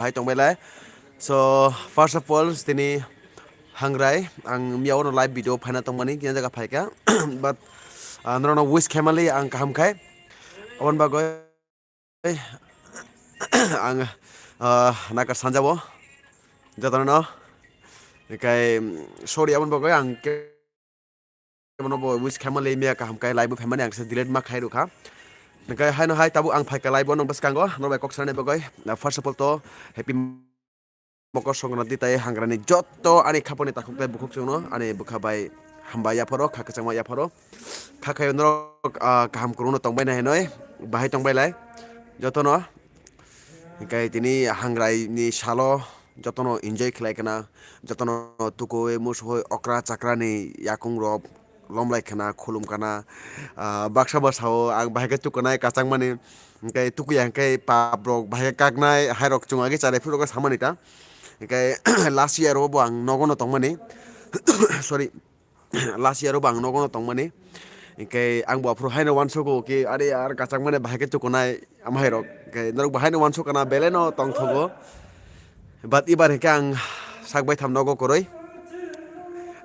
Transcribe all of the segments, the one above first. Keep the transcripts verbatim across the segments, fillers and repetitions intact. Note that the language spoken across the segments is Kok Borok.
bahai tongbailai. So first of all, tini hangrai ang miya ono live video phaina tongmani kini jaga phaikha, but ah, norokno wish khaimali ang kaham khai. Aboni bagwi ang ah, nakar sanjabo jotono, kai sorry, aboni bagwi ang ke- Bono bo wish khaima le miya kaham kai live bo phaimani ang se delete ma khai rwkha. Hingke haino hai tabuk ang phaikha live bo nong bwskango norok bai kok sanani bagwi. Na first of all to happy Mokor Songkranti tai hangrani jotto ani khaponi takhuk tai bukhuk chwngno ani bwkha bai hambai yapharo kha kwchangma yapharo. Kha khayo norok ah, kaham kwrwngno tongbai nai hinoi bahai tongbai lai jotono. Hingke tini hangrai ni salo jotono enjoy khlai khna, jotono tukui musui okra chakra ni yakung rok lomlai khna khulum khna, ah, baksa bwsao ang bahai khe tukunai kachangmani, hingke tukuya hingke pap rok bahai khe kaknai hai rok chwng agi charai phuru samani ta, hingke last year o bo ang nogo no tongmani, sorry, last year o bo ang nogo no tongmani, hingke ang bo aphuru haino uansukgo ki are ar kachangmani bahai khe tukunai. Amhairok khe norok bo haino uansukha na belai no tongthogo. But ibar hinkhe ang sak baitham nogo kwrwi.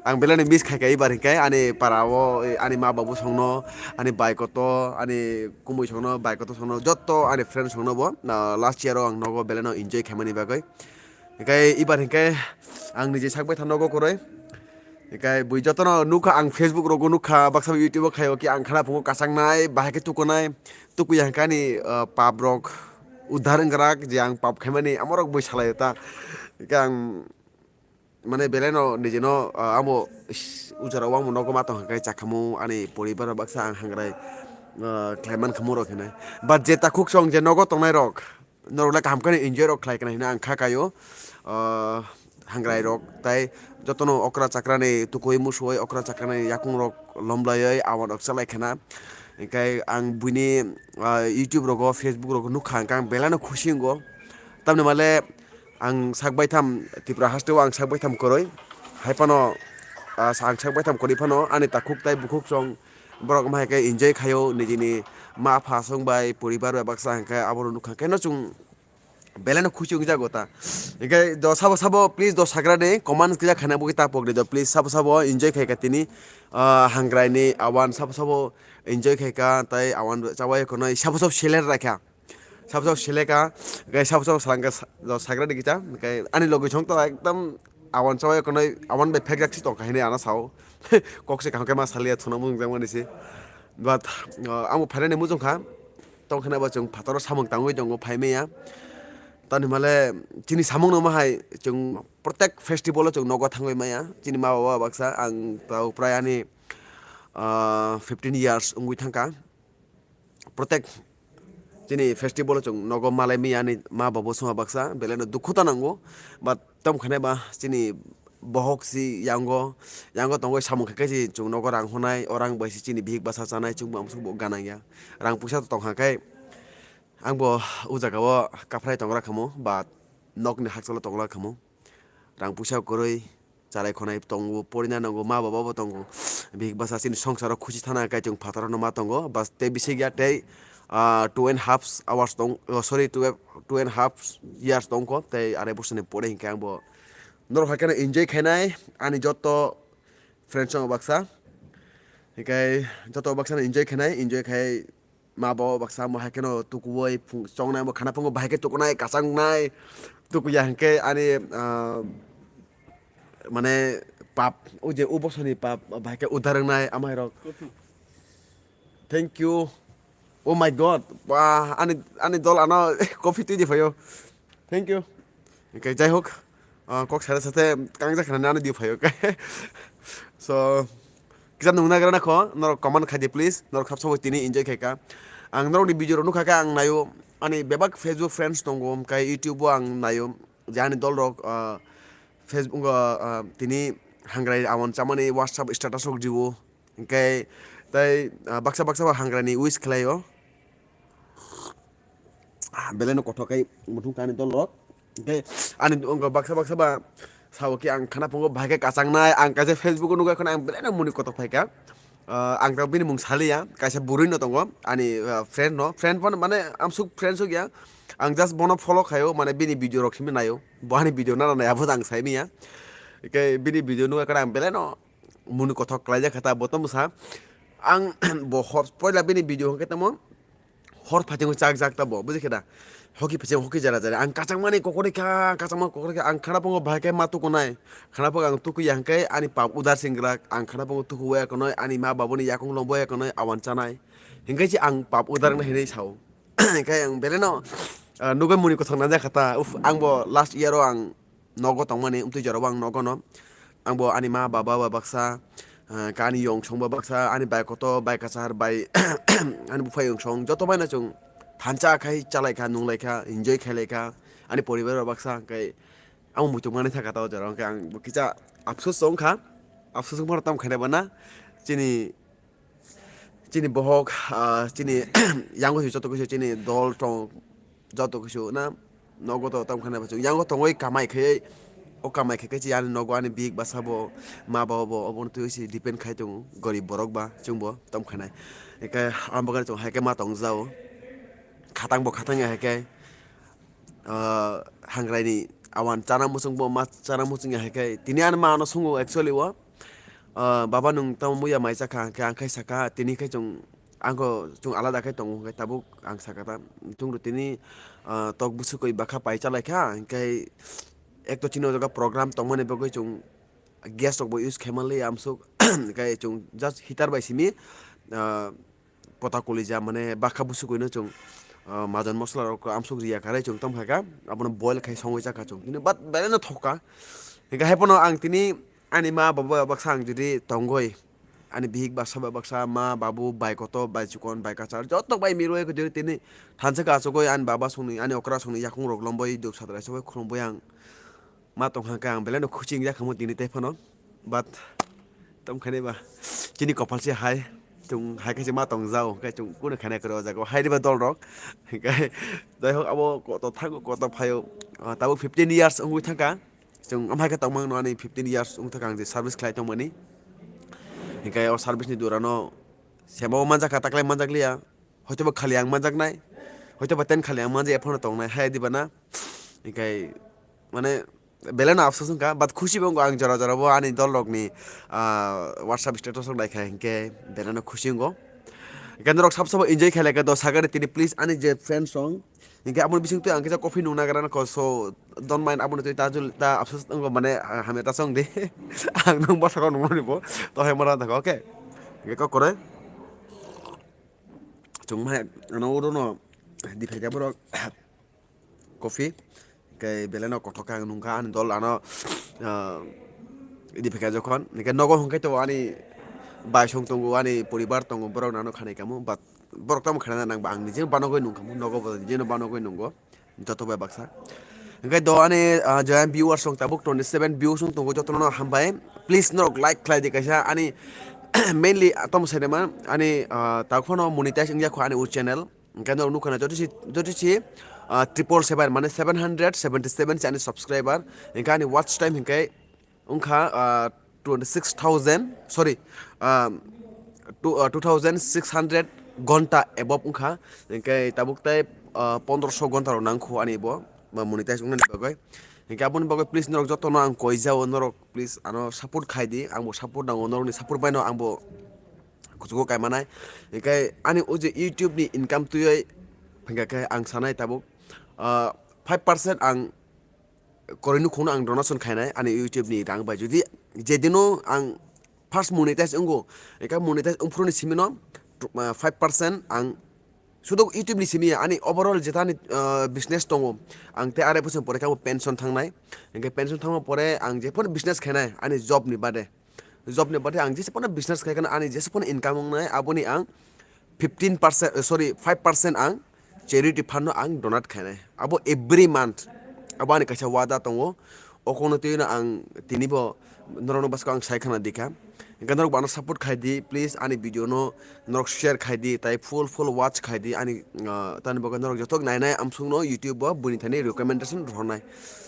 Ang belai no miss khaikha ibar hinkhe ani para o ani ma babu songno, ani bai koto, ani kumui songno, bai koto songno, jotto ani friend songno bo, ah, last year o ang nogo belai no enjoy khaimani bagwi. Hinkhe ibar hinkhe ang niji sak baitham nogo kwrwi. Hinkhe bui jotono nukha ang Facebook rogo nukha, baksa YouTube o khaio ki ang khana phungo kachangnai, bahai khe tukunai. Tukuya hingke ani, ah, pap rok udhar wngkrak je ang pap khaimani amorok bui salaio ta. Hingke ang mane belai no nijino, ah, amo is-, ujarao amo nogo ma tong hingke chakhamu ani poribar baksa ang hangrai, ah, khlaiman khamu rok hinai. But je takhuk song je nogo tongnai rok, norok le kaham kheno enjoy rok khlai khna hino ang kha kaio. Ah, hangrai rok tai jotono okra chakrani tukui musuwi okra chakrani yakung rok lomlaioi awan rok chalai khna. Hingke ang buini, ah, YouTube rogo, Facebook rogo nukha hingke ang belai no khusi wngo. Tamni male ang sak baitham Tripura haste o ang sak baitham kwrwi. Hai phano, ah, ang sak baitham kwrwi phano ani takhuk tai bukhuk song borok wngma hai khe enjoy khaio nijini ma pha song bai poribar bai baksa hingke abo rok nukha khe no chwng belai no khusi wngjago ta. Hingke do sabo sabo please do sagra de comment kisa khana bugui ta pokri do please sabo sabo enjoy khaika tini, ah, hangrai ni awan sabo sabo enjoy khaika tai awan chawai khonai sabo sabo seler rakha. Sabo sabo seleka, hingke sabo sabo salangka sa-, do sagra de kisa, hingke ani logi song to ekdam awan chawai khonai awan bai phekjak si tongkha hinui ano sao. Kok se kaham khe ma salia thuna mung jang mani se. But, uh, amo phainani mujung kha. Tongkhana bo chwng phataro samung tangwi tongo phai maya. Tani male chini samung no ma hai chwng protek festival o chwng nogo thangwi maya. Chini ma baba baksa ang tau prai ani, ah, fifteen years wngwi thangkha. Protek chini festival o chwng nogo malai maya ani ma baba songha baksa belai no dukhu ta nango. But tongkhana ba chini bohok si yango, yango tongwi samung khe khe si chwng nogo rang honai, o rang bai si chini bihik basa chanai, chwng bo amsuk bo ganang ya. Rang puisa tong kha khe ang bo o jaga o kaphrai tongra khamu, but nok ni hakchalo tongra khamu. Rang puisa kwrwi, chalai khonai tongo, porina nango, ma baba bo tongo. Bihik basa chini songsaro khusi thana khe chwng phataro no ma tongo, bas tei bisik ya tei, ah, two and half hours tong, oh, sorry, two, two and half years tongkho, tei arai bosoni pore hinkhe ang bo norok hai kheno enjoy khainai, ani joto friends rok baksa. Hinkhe joto baksa no enjoy khainai, enjoy khai ma bo baksa mo hai kheno tukuwi phung chongnai mo khana phungo bahai khe tukunai kachangnai tukuya hinkhe ani, ah, mane pap o je o bosoni pap bahai khe udar wngnai amai rok. Thank you. Oh my God. Ba, ani, ani dol ano coffee twi di phaio. Thank you. Okay, jai hok. Ah, kok sare sate kangjak khanani ano di phaio. So, kisa nung nagra na kho, norok comment khai di please. Norok khap sabo tini enjoy khai ka. Ang norok ni video rok nukha khe ang nayo. Ani bebak Facebook friends tongo, kai YouTube o ang nayo. Je ani dol rok, ah, Facebook, ah, ah, tini hangrai awan chamani WhatsApp status rok diwo. Hingke tei, ah, baksa baksa bo hangrani wish khlaio. Ah, belai no kothok kai muthung kani dol rok. Hingke ani wngkha baksa baksa ba sao khe ang khana phungo bahai khe kachangnai. Ang kaisa Facebook o nugui kheno ang belai no muni kothok phaikha. Ah, ang ta bini mung saliya, kaisa bwrwi no tongo ani, ah, friend no. Friend phano mane amsuk friend suk ya. Ang just bono follow khaio, mane bini video rok simi naio. Bo ani video nana nai abo ang sai miya. Ke bini video nugwi khe ang belai no muni kothok klaijak kha ta bo tamo sa. Ang bo hor poila bini video hwnkhe tamo hor phatingo chak jak ta bo, buji khe da? Hoki phatingo hoki jara jara. Ang kachangmani kokori kha, kachangma kokori kha. Ang khana pongo bahai khe ma tukunai. Khana pongo ang tukuya hwnkhe ani pap udar singrak. Ang khana pongo tukuya konoi, ani ma babuni yakung lomboya konoi, awan chanai. Hingke si ang pap udar na hinui sao. Hingke ang belai no, ah, nugui muni kothok na jakha ta. Uf, ang bo last year o ang nogo tongmani, umtui jora bo ang nogo no. Ang bo ani ma baba ba baksa, ah, ka ani yong song ba baksa, ani bai koto, bai kachar, bai ani bupha yong song, joto bai no chwng thansa khai chalai kha, nung lai kha, enjoy khai lai kha, ani poribar ba baksa, hingke ang muitu mani thaka ta o jora, hingke ang bo kisa afsus wng kha, afsus wng phano tam khaina bana, chini, chini bohok, ah, chini yango si joto kisa chini dol tong, joto kisu na nogo to tam khana bachung yango tongoi kamai khai o kamai khai kachi ani nogo ani big basa bo ma ba bo obo twi si depend khai tongo gorib borok ba chwng bo tam khanai. Eke ang bagani chwng hai khe ma tong jao khatang bo khatang ya hai khe, ah, hangrai ni awan chana muchung bo ma chana muchung ya hai khe tini ani ma no sungo actually o, ah, baba nwng tamo muya mai chakha hingkhe ang khai saka tini khai chwng Angkho chwng alada khe tongo hwnkhe tabuk ang sakha ta, chwngno tini, ah, tok bwswkwi bakha pai chalaikha, hwnkhe ekto chini o jaga program tongmani bagwi chwng gas rokbo use khaimaliya amsuk, hwnkhe chwng just heater bai simi, ah, pota kolija mane bakha bwswkwino chwng, ah, majon mosola rok amsuk riya karwi chwng tongkha kha, abono boil khai songwi chakha chwng, tini but belai no thokha, hwnkhe haiphano ang tini ani ma baba baksa ang jodi tongoi. Ani bihik baksa bai baksa, ma, babu, bai koto, bai chikon, bai kachar, joto bai miroi khe jori tini thansa khe achugoi ani baba songni, ani okra songni yakung rok lomboi duk satrai sogoi khulumbai ang ma tongkha khe ang belai no khuchi wngya khamu tini tei phano. But tongkhaini ba chini kopal se hai chwng hai khe se ma tongjao, hwnkhe chwng kunu khainai kwrwi o jaga o hai riba dol rok. Hwnkhe jai hok abo koto thango koto phaio, ah, tabuk fifteen years wngwi thangkha. Chwng amhai khe tongmang no ani fifteen years wng thaka ang je service khlai tongmani. Hinkhe o service ni dura no sema o manjak kha, taklai manjak liya. Hoito ba khali ang manjak nai. Hoito ba ten khali ang manjak ya phano tong nai. Hai diba na? Hinkhe mane belai no afsus wngkha. But khusi bo wngkha ang jora jora bo ani dol rok ni, ah, WhatsApp status rok nai kha hinkhe belai no khusi wngo. Hinkhe norok sab sabo enjoy khlai kha do sakani tini please ani je friends rok Hinkhe aboni bising twi ang kisa coffee nung nagra nokho, so don't mind aboni twi ta jul ta afsus wngo mane, ah, hamya ta chong di. Ang nung bwskango nungmani bo to hai mora thaka, okay. Hinkhe kok kore. Chwng mai ano oro no di phaikha borok coffee. Hinkhe belai no kothok khe ang nungkha ani dol ano, ah, di phaikha jokhon. Hinkhe nogo hinkhe to ani bai song tongo, ani poribar tongo, borok nano khanai kamo, but borok tamo khaina nang ba ang nijeno banogoi nungkha, nogo bo nijeno banogoi nungo, joto bai baksa. Hingke do ani, ah, joya viewers rok tabuk twenty seven views wng tongo, jotono hambai. Please norok like khlai di kaisa ani mainly, ah, tamo sai naima ani, ah, tabuk phano monetize wngya kho ani o channel. Hingke norok nukha na joto si, joto si, ah, triple seven mane seven hundred seventy seven si ani subscriber. Hingke ani watch time hingke wngkha, ah, twenty six thousand, sorry, ah, two, ah, two thousand six hundred gonta above wngkha, hinkhe tabuk tei, ah, pondroso gonta rok nangkho ani bo, ba monetize wngnani bagwi. Hinkhe aboni bagwi please norok jotono ang koi jao, norok please ano support khai di, ang bo support nango, norokni support bai no ang bo kuchugo kaimanai. Hinkhe ani o je YouTube ni income twiwi phainkha khe ang sanai tabuk, ah, five percent ang koroi nukhungno ang donation khainai ani YouTube ni rang bai. Jodi jedino ang first monetize wngo, eka monetize wngphuru ni simi no, ah, five percent ang sudo YouTube ni simi ya, ani overall jeta ani, ah, business tongo, ang tei arai bosong pore khe abo pension thangnai. Hingke pension thangma pore ang jephuru business khainai ani job ni bade. Job ni bade ang jesa phano business khai kheno ani jesa phano income wngnai, aboni ang fifteen percent, eh, sorry, five percent ang charity fund no ang donate khainai. Abo every month, abo ani kaisa wada tongo. O kokno twi no ang tini bo norokno bwskango ang sai khana di kha. Hingke norok bo ano support khai di, please, ani video no norok share khai di, tai full, full watch khai di, ani, ah, tani bagwi norok jotok nainai amsukno YouTube o buini thani recommendation rohornai.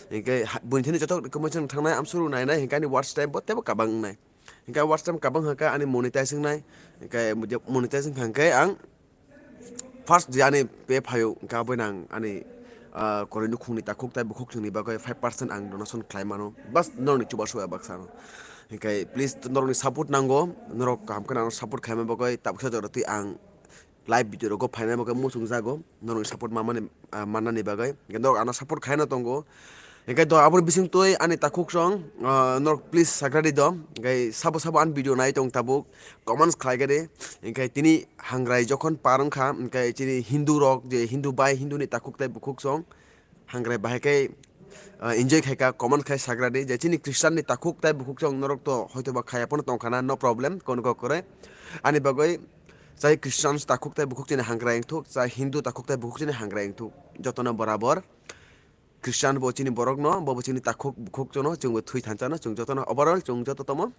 Hingke ha-, buini thani jotok recommendation thangnai amsuk nainai, hingke ani watch time bo teibo kabang wngnai. Hingke watch time kabang hingke ani monetize wngnai, hingke monetize wngkha hingke ang first je ani pay phaio, hingke aboino ang ani ah, koroi nukhungni takhuk tai bukhuk chwngni bagwi five percent ang donation khlai mano. Bas norokni chubachu bai baksa no. Hinkhe please norokni support nango, norok kaham kheno ano support khlaima bagwi tabuksa jora twi ang live video rogo phaina bagwi muchung jago, norokni support mamani, ah, mannani bagwi. Hinkhe norok ano support khaina tongo. Hinkhe do aboni bisingtwi ani takhuk song, ah, norok please sagradi do. Hinkhe sabo sabo ani video nai tong tabuk, comments khlai gadi. Hinkhe tini hangrai jokhon par wngkha, hinkhe chini Hindu rok je Hindu bai Hindu ni takhuk tai bukhuk song hangrai bahai khe, ah, enjoy khaika, comment khai sagradi je chini Christian ni takhuk tai bukhuk song norok to hoito ba khaya phano tongkhana, no problem, kono kok kore. Ani bagwi chai Christian takhuk tai bukhuk chini hangrai wngthuk, chai Hindu takhuk tai bukhuk chini hangrai wngthuk, jotono borabor. Christian bo chini borok no, bo bo chini takhuk bukhuk jono, chwng bo thwi thansa no, chwng jotono overall chwng joto tomo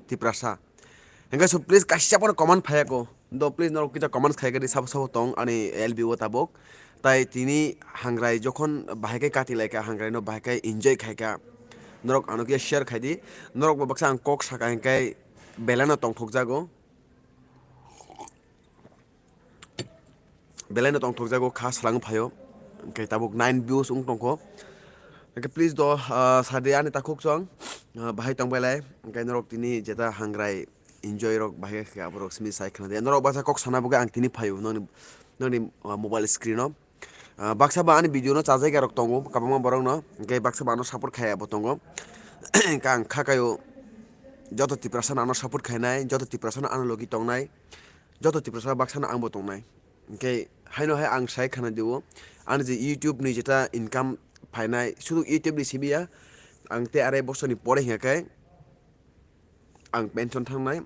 Tiprasa. Hinkhe so please kaisa phano comment phaiya ko. Do please norok kisa comments khai gadi sabo sabo tong ani L B o tabuk. Tai tini hangrai jokhon bahai khe kati lai kha, hangrai no bahai khe enjoy khai kha. Norok ano kisa share khai di. Norok bo baksa ang kok saka hinkhe belai no tongthok jago. Belai no tongthok jago kha swlang phaio. Hinkhe tabuk nine views wng tongkho. Hinkhe please do, ah, sadi ani takhuk song, ah, bahai tong belai. Hinkhe norok tini jeta hangrai enjoy rok bahai khe aborok simi sai khna de. Norok baksa kok sana bagwi ang tini phaio nongni, nongni, ah, mobile screen o. Ah, baksa ba ani video no chajai rok tongo, kwbangma borok no. Hinkhe baksa ba ano support khaya bo tongo. Hinkhe ang kha kaio joto Tiprasa no ano support khainai, joto Tiprasa no ano logi tongnai, joto Tiprasa baksa no ang bo tongnai. Hinkhe haino hai ang sai khana di o, ani je YouTube ni jeta income phainai, sudu YouTube ni simi ya, ang tei arai bosor ni pore hinkhe ang pension thangnai.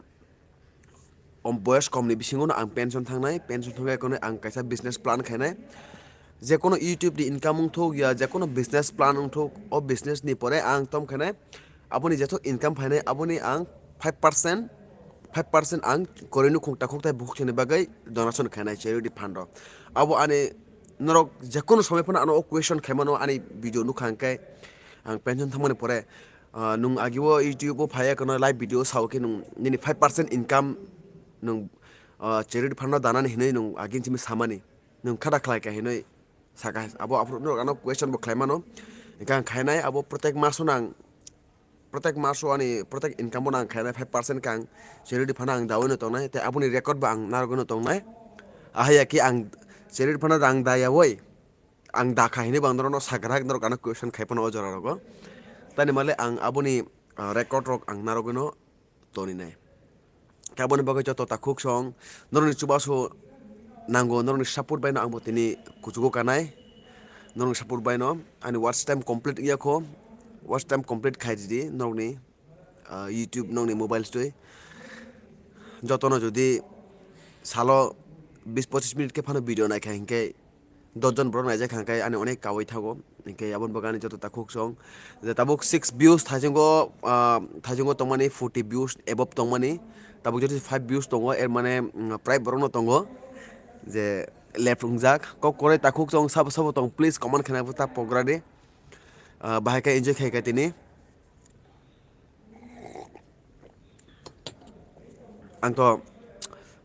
Om boyos kom ni bisingo no ang pension thangnai, pension thangwi kono ang kaisa business plan khainai. Je kono YouTube ni income wngthok ya, je kono business plan wngthok, o business ni pore ang tom khainai. Aboni jethok income phainai, aboni ang five percent, five percent ang koroi nukhung takhuk tai bukhuk chini bagwi donation khainai charity fund o. Abo ani norok je kono somoi phano ano o question khaimano ani video nukha hinkhe ang pension thangmani pore, ah, nwng agio YouTube o phaiya kono live video sao khe nwng nini five percent income nwng, ah, charity fund no danani hinwi nwng agin simi samani nwng khada khlai kha hinwi saka abo aphuru norok ano question bo khlaimano hinkhe ang khainai abo protek maso nang protek maso ani protek income bo nang khainai five percent khe ang charity fund ang dawi no tongnai tei aboni record bo ang narwgwi no tongnai ahai ya khe ang charity fund ang dayawi ang dakha hinwi bo ang norokno sakha, norok ano question khai phano o jora rogo. Tani male ang aboni, ah, record rok ang narwgwino toninai. Khe aboni bagwi joto takhuk song norokni chubachu nango, norokni support bai no ang bo tini kuchugo kanai. Norokni support bai no ani watch time complete wngya kho, watch time complete khai di norokni, ah, YouTube nokni mobile twi. Jotono jodi salo bis pochis minute khe phano video naikha hinkhe dos jon borok naijak kha hinkhe ani onek kaui thago. Hinkhe aboni bagwi ani joto takhuk song je tabuk six views thaisingo, ah, thaisingo tongmani forty views above tongmani. Tabuk jodi five views tongo, er mane, mm, prai borokno tongo je left wngjak. Kok korai takhuk song sabo sabo tong, please comment khaina ta pogra di. Ah, bahai khe enjoy khai kha tini. Ang to,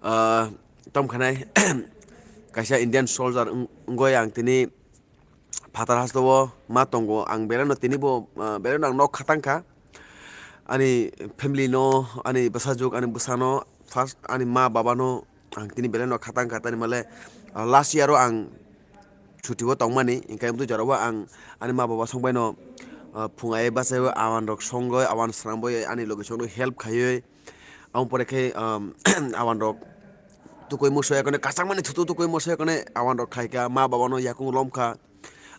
ah, tom khanai kaisa Indian soldier wng-, wngoi ang tini phatar hasto o ma tongo. Ang belai no tini bo, ah, belai no ang nok khatang kha. Ani family no, ani bwsajwk, ani bwsa no, first ani ma baba no ang tini belai no khatang kha. Tani male, ah, last year o ang chuti o tongmani, hinkhe amtwi jorao ang ani ma baba songbai no, ah, phung ai bachai o awan rok songoi, awan sramboi ani logi songno help khaioi. Aboni pore khe, um, awan rok tukui musu ekone kachangmani thutu tukui musu ekone awan rok khaikha, ma baba no yakung lomkha,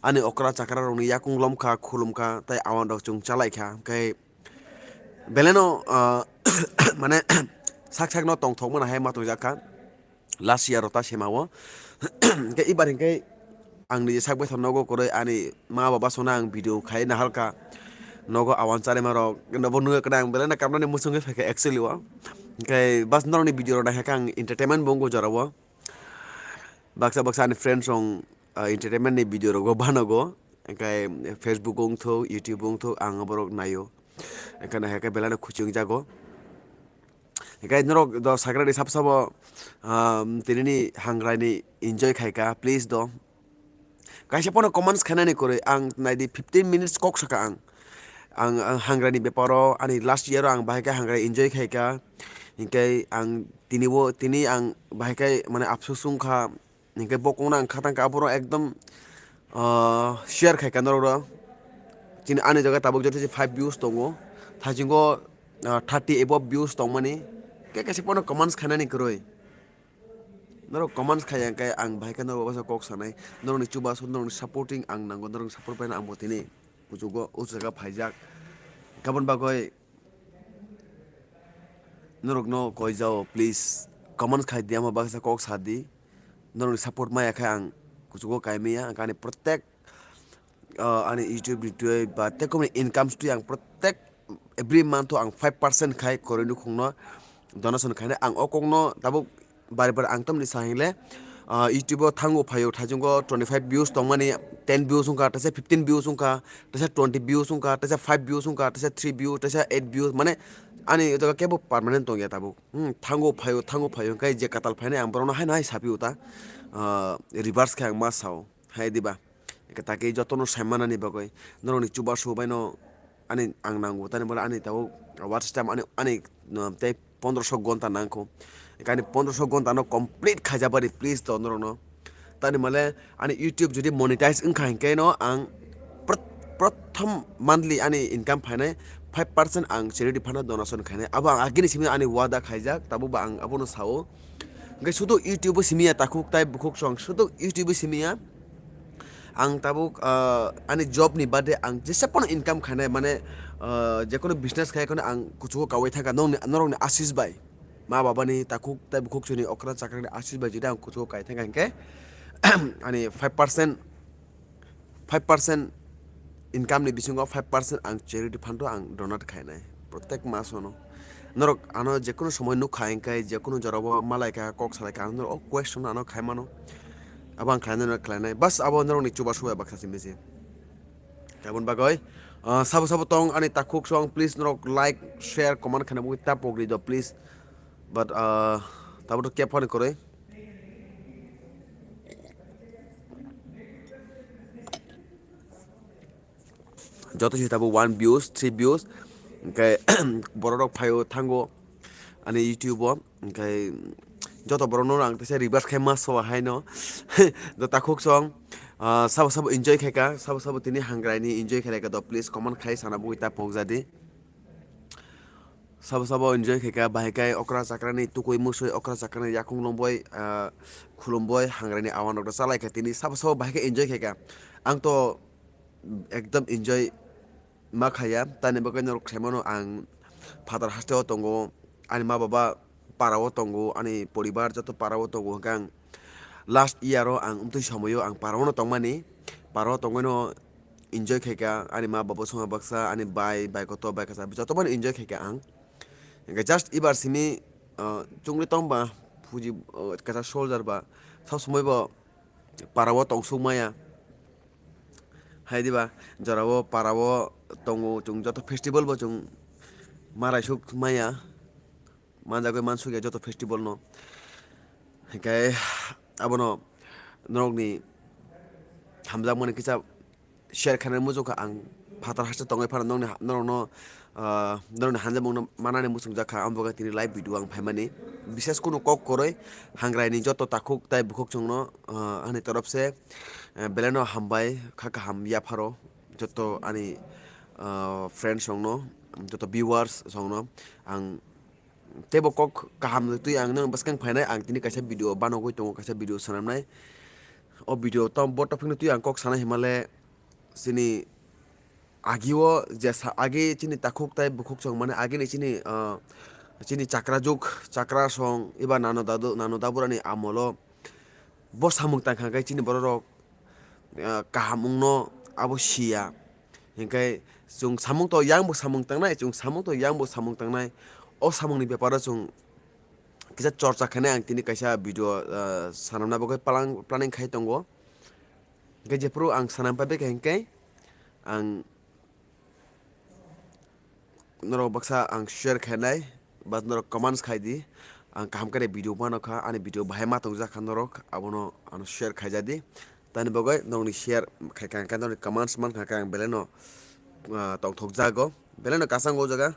ani okra chakra rokni yakung lomkha, khulumkha, tei awan rok chwng chalaikha. Hinkhe belai no, ah, mane sak sak no tongthok mano hai ma tongjakha. Last year o ta sema o. Hinkhe ibar hinkhe ang niji sak baithang nogo kwrwi ani ma baba songno ang video khai naharkha. Nogo awan chanaima rok no bo nugwi kwna ang belai no kamnani muchungwi phaikha actually o. Hinkhe bas norokni video rok naikha khe ang entertainment bo wngkha o jora o. Baksa baksa ani friends rok, ah, entertainment ni video rogo banogo. Hinkhe Facebook o wngthok, YouTube o wngthok ang borok naio. Hinkhe naikha khe belai no khuching jago. Hinkhe norok do sakrani sabo sabo, um, tinini hangrai ni enjoy khaikha, please do Kaisa pono comments khainani kwrwi, ang naidi fifteen minutes kok saka ang. Ang, ang hangrani beparo ani last year o ang bahai khe hangrai enjoy khaika. Hinkhe ang tini bo, tini ang bahai khe mane afsus wngkha. Hinkhe bo kokno ang khatang kha, aphuru ekdom, ah, share khaika norok ro. Chini ani jaga tabuk joto se five views tongo. Thaichungo, ah, thirty above views tongmani. Khe kaisa pono comments khainani kwrwi. Norok comments khai ang khe ang bahai khe norok basa kok sanai. Norokni chubasu, norokni supporting ang nango, norokni support paina ang bo tini kuchugo o jaga phaijak. Kabon bagwi norokno koi jao, please comments khai di, amo baksa kok sa di. Norokni support maya khe ang kuchugo kai maya, ang ani protek, ah, ani YouTube ni twi ba tei komni incomes twi ang protek every month o ang five percent khai koroi nukhungno donation khainai. Ang o kokno tabuk bari bari ang tamni sa hingle, ah, YouTube o thango phaio, thaichungo twenty five views tongmani, ten views wngkha, teisa fifteen views wngkha, teisa twenty views wngkha, teisa five views wngkha, teisa three views, teisa eight views, mane ani o jaga kebo permanent tongya tabuk. Hmm, thango phaio, thango phaio, hwnkhe je katal phainai ang borokno haino hai sapio ta, ah, reverse khe ang ma sao, hai diba? Eke takhe jotono saimanani bagwi norokni chubasu baino ani ang nango, tani bole ani tabuk watch time ani, ani, uh, tei pondroso gonta nangkho. Eke ani pondroso gonta no complete khaijabari, please to norokno. Tani male ani YouTube jodi monetize wngkha hinkhe no ang pr-, prothom monthly ani income phainai five percent ang charity fund o donation khainai. Abo ang agini simi ani wada khaijak, tabuk ba ang abono sao. Hwnkhe sudu YouTube o simi ya takhuk tai bukhuk song, sudu YouTube o simi ya. Ang tabuk, ah, ani job ni bade ang jesa pono income khainai, mane, ah, jekono business khai kheno ang kuchugo kawai thangkha nongni, norokni asis bai. Ma babani takhuk tai bukhuk chini okra chakrani asis bai jodi ang kuchugo kai thangkha hinkhe ani five percent, five percent income ni bisingo five percent ang charity fund o ang donate khainai protek masono. Norok ano jekono somoi nukha hinkhe, jekono jorao malaikha, kok salaikha, ano norok o question ano khaimano. Abo ang khlainai, norok khlainai. Bas abo norokni chubasu bai baksa simi se. Aboni bagwi, ah, sabo sabo tong ani takhuk song, please norok like, share, comment khaina bagwi ta pogri do, please. But, ah, tabuk to kep phani kwrwi. Joto se tabuk one views, three views, hwnkhe borok rok phaio thango ani YouTube o, hwnkhe joto borok no ang teisa reverse khai ma so haino. Do takhuk song, ah, sabo sabo enjoy khaika, sabo sabo tini hangrai ni enjoy khaika do, please comment khai sana bui ta pokjadi. Sabo sabo enjoy khaika, bahai khai okra chakrani tukui musui, okra chakrani yakung lombai, ah, khulumboi, hangrani awan rok chalai kha tini, sabo sabo bahai khe enjoy khaika. Ang to ekdom enjoy ma khaya, tani bagwi norok saimano ang phatar hasteo tongo, ani ma baba parao tongo, ani poribar joto parao tongo, hwnkhe ang last year o ang amtwi somoio ang parao no tongmani, parao tongwi no enjoy khaika, ani ma baba songha baksa, ani bai, bai koto, bai kasa, joto mano enjoy khaika ang. Hwnkhe just ibar simi, ah, chungri tongba, fuji, ah, kaisa soldier ba, sob somoi bo parao tongsuk maya. Hai diba, jorao parao tongo, chwng joto festival bo chwng maraisuk maya, manjagwi mansukya joto festival no. Hwnkhe abono norokni hamjakmani kisa share khainani muchungkha ang phatar haste tongwi phano nongni ha-, norokno, ah, norokni hamjakmungno manani muchungjakha, amo bagwi tini live video ang phaimani. Bishes kunu kok kwrwi hangraini joto takhuk tai bukhuk chwngno, ah, ani torop se, eh, belaino hambai kha kaham yapharo joto ani, ah, friends rokno, joto viewers rokno ang teibo kok kaham twi ang nang bwskang phainai, ang tini kaisa video banogwi tongo, kaisa video swnamnai. O video to bo topic no twi ang kok sana himale chini agi o je sa-, agi chini takhuk tai bukhuk song mane agini chini, ah, chini chakra juk, chakra song eba nano dadu, nano daburani amolo bo samung tangkha khe chini borok rok, ah, kaham wngno abo siya. Hinkhe chwng samung to yang bo samung tangnai, chwng samung to yang bo samung tangnai. O samungni beparo chwng kisa chorcha khainai ang tini kaisa video, ah, sanamna bagwi palang-, planning khai tongo. Hinkhe jephuru ang sanam pai baikha hinkhe ang norok baksa ang share khainai, ba norok comments khai di. Ang kaham khe video mano kha, ani video bahai ma tongjak kha norok, abono ano share khaijadi. Tani bagwi nokni share khaikha, hwnkhe nokni comments mankha, hwnkhe ang belai no, ah, tongthok jago, belai no kwchango o jaga.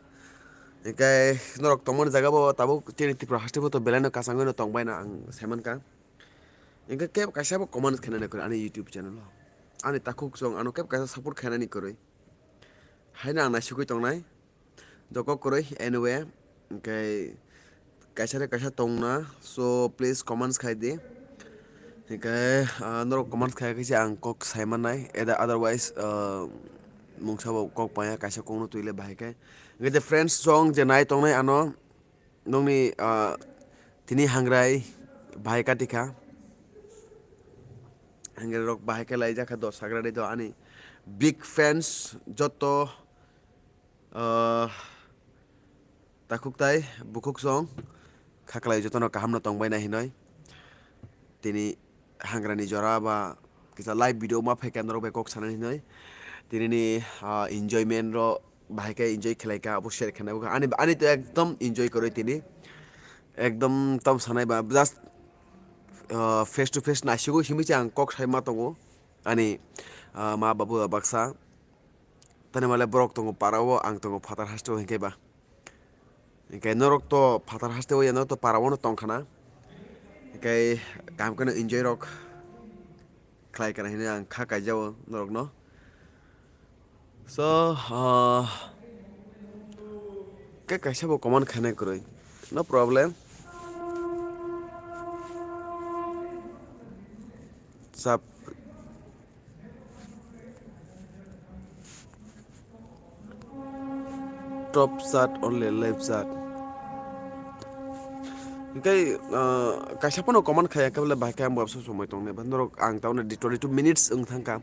Hwnkhe norok tongmani jaga bo tabuk chini Tripura haste bo to belai no kwchangwi no tongbai na ang sai mankha. Hwnkhe kebo kaisa bo comment khainani kwrwi ani YouTube channel o. Ani takhuk chwng ano kebo kaisa support khainani kwrwi. Haino ang naisugwi tongnai. Joko kwrwi anyway, hwnkhe kaisa de kaisa tongna, so please comments khai di. Hwnkhe, ah, norok comments khai khe se ang kok sai mannai, eda-, otherwise, ah, mungsa bo kok paya kaisa kokno twi le bahai khe. Hwnkhe je friends song je nai tongnai ano, nokni, ah, tini hangrai bahai kati kha. Hangrai rok bahai khe laijak kha dos hagra de do ani big fans joto, ah, takhuk tai bukhuk song khaklai jotono kaham no tongbai na hinoi. Tini hangrani jora ba kisa live video ma phaikha norok bai kok sana hinoi. Tini ni, ah, enjoyment ro bahai khe enjoy khlai kha, abo share khainai bo kha. Ani, ani to ekdom enjoy kwrwi tini. Ekdom tam sanai ba just, ah, face to face naisugwi simi se ang kok sai ma tongo. Ani, ah, ma babu baksa. Tani male borok tongo para o, ang tongo phatar haste o hinkhe ba. Hinkhe norok to phatar haste o ya norok to para o no tong khana. Hinkhe kaham kheno enjoy rok khlai kana hinwi ang kha kaijao norokno. So, ah, khe kaisa bo comment khainai kwrwi. No problem. Sap. Top chat, only live chat. Hinkhe, ah, kaisa phano comment khaya khe bole bahai khe ang bo abso somoi tongnai ba. Norok ang taune di twenty two minutes wng thangkha.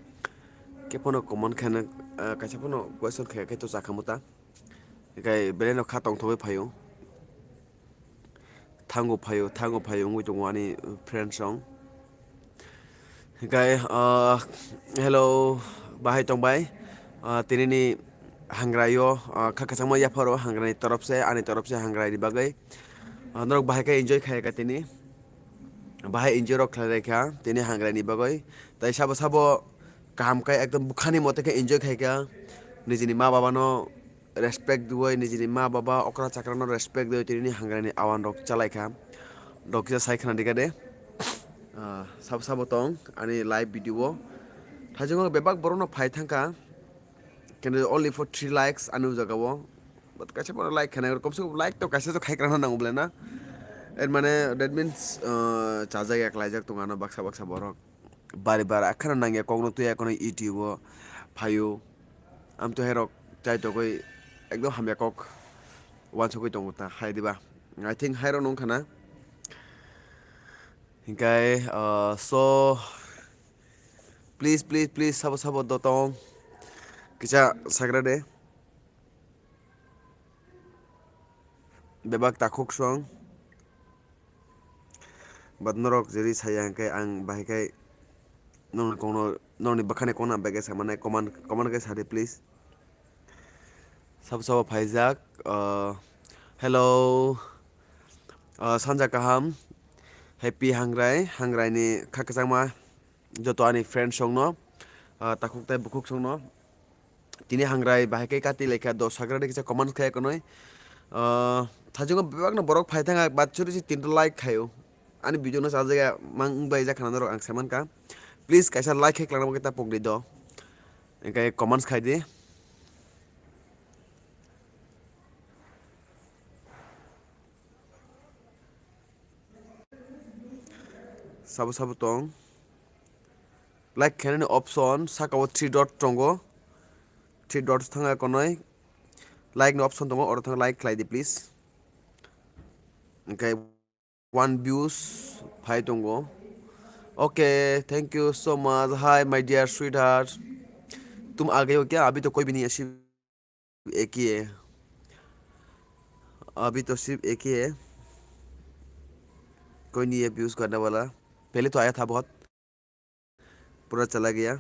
Khe phano comment khaina, ah, kaisa phano question khaya khe to chakha muta. Hinkhe belai no kha tongthogwi phaio. Thango phaio, thango phaio wngwi tongo ani friends rok. Hinkhe, ah, hello, bahai tongbai. Ah, tinini hangraio, ah, kha kwchangma yapharo hangrani torop se, ani torop se hangraini bagwi. Ah, norok bahai khe enjoy khai kha tini. Bahai enjoy rok khlai lai kha tini hangraini bagwi. Tai sabo sabo kaham khe ekdom bukhani mote khe enjoy khai kha. Nijini ma babano respect diwi, nijini ma baba okra chakrano respect diwi, tini hangrani awan rok chalai kha. Rok kisa sai khna dikha de. Ah, sabo sabo tong ani live video o. Thajingo bebak borokno phai thangkha. Kintu only for three likes ani o jaga o. But kaisa borok like khana, kom se kom like to kaisa to khai krana nango bole na. Er mane that means, ah, chajak ya, klaijak tong ano baksa baksa borok. Bari bar akhano nangya kokno twi akhano YouTube o phaio. Amtwi hairok chaitokgwi ekdom hamya kok wansugwi tongo ta hai diba? I think hairok nung khana. Hinkhe, ah, so, please, please, please, sabo, sabo dotong kisa sagra de. Bebak takhuk song. But norok jeri saya hwnkhe ang bahai khai nokni kokno, nokni bwkhani kokno ang bege samanai comment, comment khe sadi please. Sabo sabo phaijak, ah, hello, ah, sanja kaham, happy hangrai, hangraini kha kwchangma. Joto ani friends songno, ah, takhuk tai bukhuk songno. Tini hangrai bahai khe kati laikha dos hagra de kisa comment khai konoi. Ah, thajongo bebakno borok phai thanga bat churi si tinta like khaio. Ani video no sajaya mang bai jakha norok ang saimankha. Please kaisa like khai klangna bagwi ta pokdi do. Engkai comments khai di. Sabo sabo tong. Like khainani option saka o three dot tongo. Three dot thanga konoi. Like ni option tongo, oro thang like khlai di please. Engkai one views phai tongo. Okay, thank you so much. Hi my dear sweetheart. तुम आ गए हो क्या? अभी तो कोई भी नहीं है, सिर्फ एक ही है। अभी तो सिर्फ एक ही है। कोई नहीं है व्यूज करने वाला। पहले तो आया था बहुत, पूरा चला गया।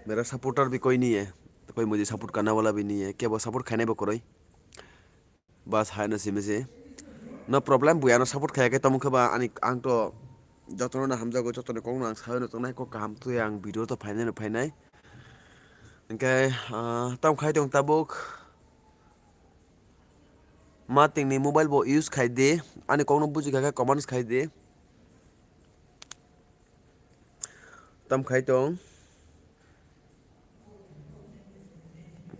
मेरा सपोर्टर भी कोई नहीं है, तो Koi mujhe support karne wala bhi nahi hai, kebo support khainai bo kwrwi. Bas, hai no simi se. No problem, buya no support khaya khe tamo khe ba ani, ang to jotono no hamjago, jotono kok no ang sawi no tongnai, kok kaham twi ang video to phainai no phainai. Hingke, ah, tam khai tong tabuk. Ma tingni mobile bo use khai di, ani kok no buji kha khe comments khai di. Tam khai tong.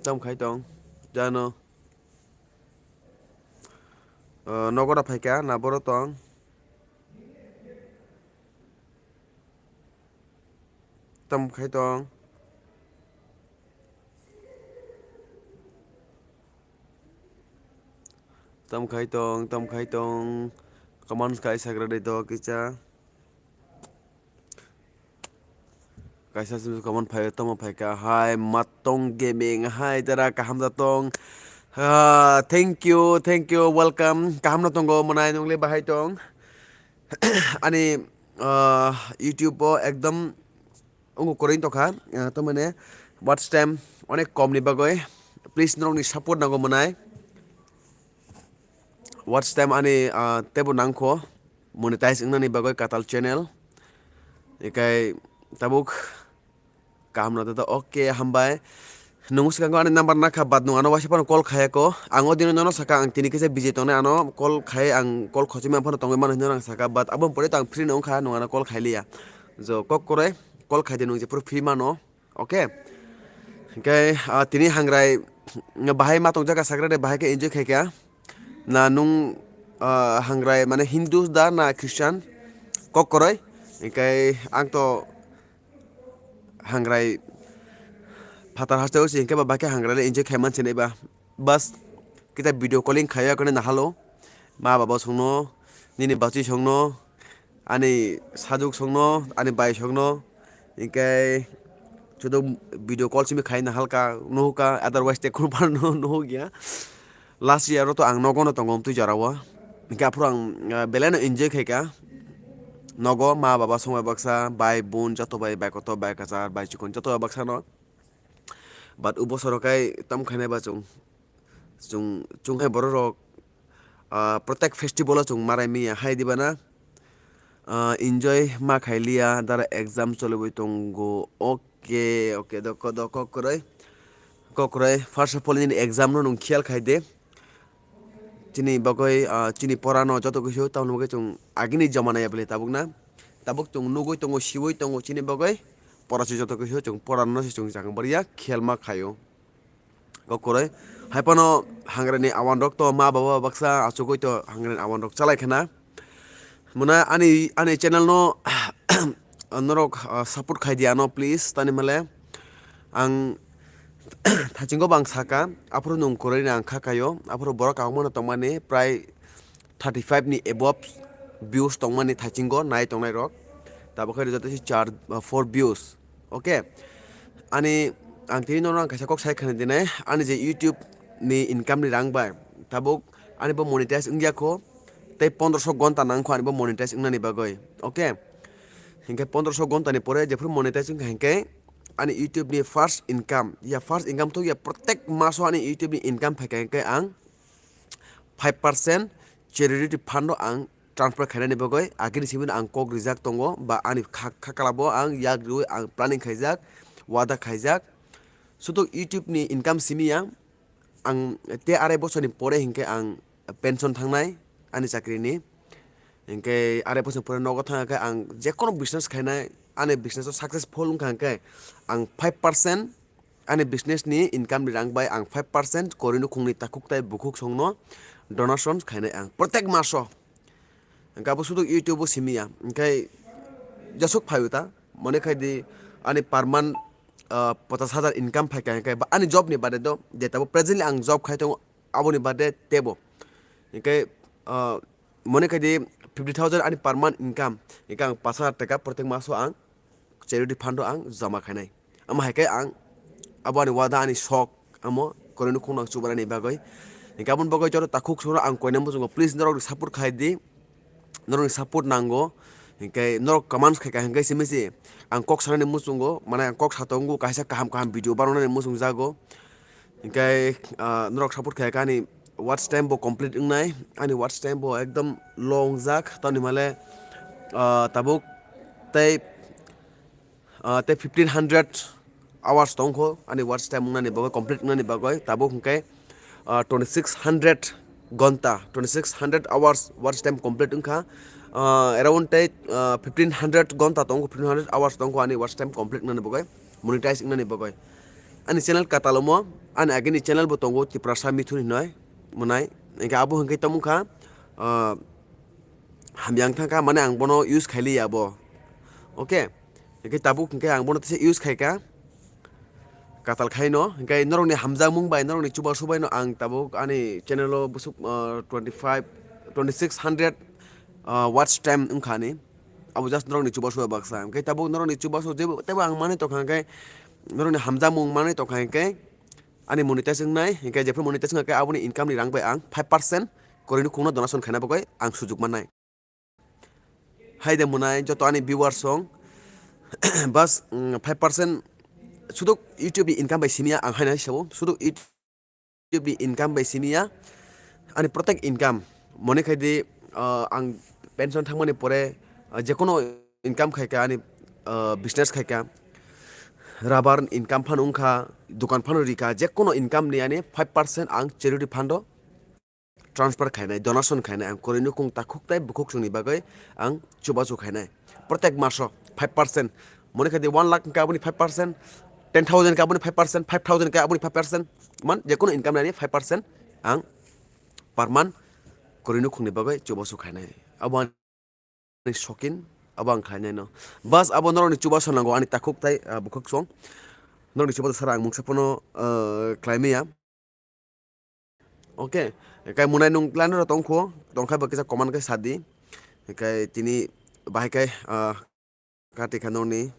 Tam khai tong. Jano. Ah, nogo da phaikha, na boro tong. Tam khai tong. Tam khai tong, tam khai tong. Comment khai sagra de to kicha. Kaisa simi comment phai, tamo phaikha. Hai, Matong Gaming. Hai, dara kaham da tong. Ah, thank you, thank you, welcome. Kaham no tongo, mwnai nungle bahai tong. Ani, ah, YouTube o ekdom ungu koroi tokha, ah, tamane watch time onek kom ni bagoi. Please norokni support nango mwnai. Watch time ani, ah, tebo nangkho monetize wngnani bagoi Katal channel. Ekai tabuk kaham no tata, okay, hambai. Nung swkang ani number nakha, but nung ano waisa phano call khaya ko. Ang o dino nono saka, ang tini kisa busy tongnai, ano call khai, ang call khochima phano tongwi mano hinwi ang saka, but aboni pore to ang free no wngkha, nung ano call khailiya. Jo, kok koroi, call khai di nung jephuru free mano. Okay. Hingke, ah, tini hangrai bahai ma tongjaga sagra de, bahai khe enjoy khaikha. Na nung, ah, hangrai mane Hindu da na Christian? Kok koroi. Hingke ang to hangrai phatar haste o si hingke ba bahai khe hangrai le enjoy khai man sinai ba. Bas, kita video calling khaiya kone nahalo. Ma baba songno, nini bachwi songno, ani sajwk songno, ani bai songno, hingke chudo video call simi khai nahalka, nuhuka, otherwise te kurban no nuhuk ya. Last year o to ang nogo no tongo twi jora o. Hingke aphuru ang, ah, belai no enjoy khaika. Nogo ma baba songbai baksa, bai bun, joto bai, bai kotor, bai kwchar, bai chikon, joto bai baksa no. But o bosoro kai tam khainai ba chwng. Chwng, chwng hai borok rok, ah, protek festival o chwng marai manya hai diba na? Ah, enjoy ma khai liya, dara exam choliwi tongo. Okay, okay, do, do, kok kwrwi. Kok kwrwi. First of all, nini exam no nung khiyal khai de. Chini bagwi, ah, chini pora no joto kisa tamoni bagwi chwng agini joma nai ya bwle tabuk na. Tabuk chwng nugwi tongo, siwi tongo chini bagwi. Pora se joto kisa chwng pora no se chwng chang bariya khiyal ma khaio. Kok kwrwi. Hai phano hangrani awan rok to ma baba baksa achugwi to hangrani awan rok chalai khana. Muna ani, ani channel no norok, ah, support khai di ano please tani male. Ang thachingo bang saka, aphuru nung kwrwi ni ang kha kaio, aphuru borok kagmano tongmani prai thirty five ni above views tongmani thachingo nai tongnai rok. Tabuk khe joto si char, ah, four views. Okay. Ani, ang tini nono ang kaisa kok sai khani dinai, ani je YouTube ni income ni rang bai tabuk ani bo monetize wngya kho, tei pondroso gonta nang kho ani bo monetize wngnani bagwi. Okay. Hinkhe pondroso gonta ni pore jephuru monetize wngkha hinkhe ani YouTube ni first income, ya first income to ya protek maso ani YouTube ni income phaikha hinkhe ang five percent charity fund o ang transfer khainani bagwi agini simi ang kok rijak tongo, ba ani kha, kha kala bo ang yak riwi ang planning khaijak, wada khaijak. Sutuk YouTube ni income simi ya ang te arai bosor ni pore hinkhe ang pension thangnai ani chakri ni. Hinkhe arai bosor ni pore nogo thangkhe ang jekono business khainai, ani business o successful wngkha hinkhe ang five percent ani business ni income ni rang bai ang five percent kwrwi nukhungni takhuk tai bukhuk songno donation khainai ang protek maso. Hingke abo sudu YouTube o simi ya. Hingke jesuk phaio ta, mone khai di ani per month, ah, pochas hajar income phaikha, hingke ba ani job ni bade do, je tabo presently ang job khai tongo, aboni bade tebo. Hingke, ah, mone khai di fifty thousand ani per month income, hingke ang pash hajar taka protek maso ang charity fund o ang joma khainai. Amo hai khe ang abo ani wada, ani sok, amo kwrwini khungno ang chubanani bagwi. Hingkhe aboni bagwi joto takhuk songno ang koinai muchungo, please norokni support khai di, norokni support nango. Hinkhe norok comments khaikha hinkhe simi se ang kok sanani muchungo, mane ang kok satongo, kaisa kaham kaham video bananani muchungjago. Hinkhe, ah, norok support khaikha ani watch time bo complete wngnai, ani watch time bo ekdom long jak, tamni hwnmale, ah, tabuk tei, ah, tei fifteen hundred hours tongkho ani watch time wngnani bagwi, complete wngnani bagwi, tabuk hinkhe, ah, twenty six hundred gonta, twenty six hundred hours watch time complete wngkha. Ah, around tei, ah, fifteen hundred gonta tongkho, fifteen hundred hours tongkho ani watch time complete wngnani bagwi, monetize wngnani bagwi. Ani channel katalomo, ani agini channel bo tongo Tiprasa Mithun hinoi, mwnai. Hinkhe abo hinkhe tongmungkha, ah, hamya wng thangkha, mane ang bono use khailiya bo. Okay, hinkhe tabuk hinkhe ang bono teisa use khaikha, katal khaino. Hinkhe norokni hamjakmung bai, norokni chubasu baino ang tabuk ani channel o busuk, ah, twenty five, twenty six hundred, ah, watch time wngkha ani. Abo just norokni chubasu bai baksa. Hinkhe tabuk norokni chubasu jebo, tebo ang manwi tongkha hinkhe, norokni hamjakmung manwi tongkha hinkhe, ani monetize wngnai, hinkhe jephru monetize wngkha khe aboni income ni rang bai ang five percent koroi nukhungno donation khaina bagwi ang sujuk mannai. Hai de mwnai joto ani viewers song, bas, mm, five percent suduk YouTube ni income bai simiya ang haina hisabo, suduk YouTube ni income bai simiya, ani protect income, mone khai di, ah, ang pension thangmani pore, ah, jekono income khaikha ani, ah, business khaikha, rubber income phano wngkha, dukan phano rikha, jekono income ni ani five percent ang charity fund o transfer khainai, donation khainai, ang koroi nukhung takhuk tei bukhuk chwngni bagwi ang chubachu khainai. Protek maso five percent, mone khai di one lakh hwnkhe aboni five percent, ten thousand hwnkhe aboni five percent, five thousand hwnkhe aboni five percent, man jekono income nani five percent ang per month koroi nukhungni bagwi chubachu khainai. Abo ani sokin, abo ang khlainai no. Bas abo norokni chubachu nango ani takhuk tei, ah, bukhuk chwng. Norokni chubachu sara ang mungsa phano, ah, khlai maya. Okay, kai munai nung line ro tongkho, tongkhai bo kisa comment khe sadi. Kai tini bahai kai, ah, kati kha noni.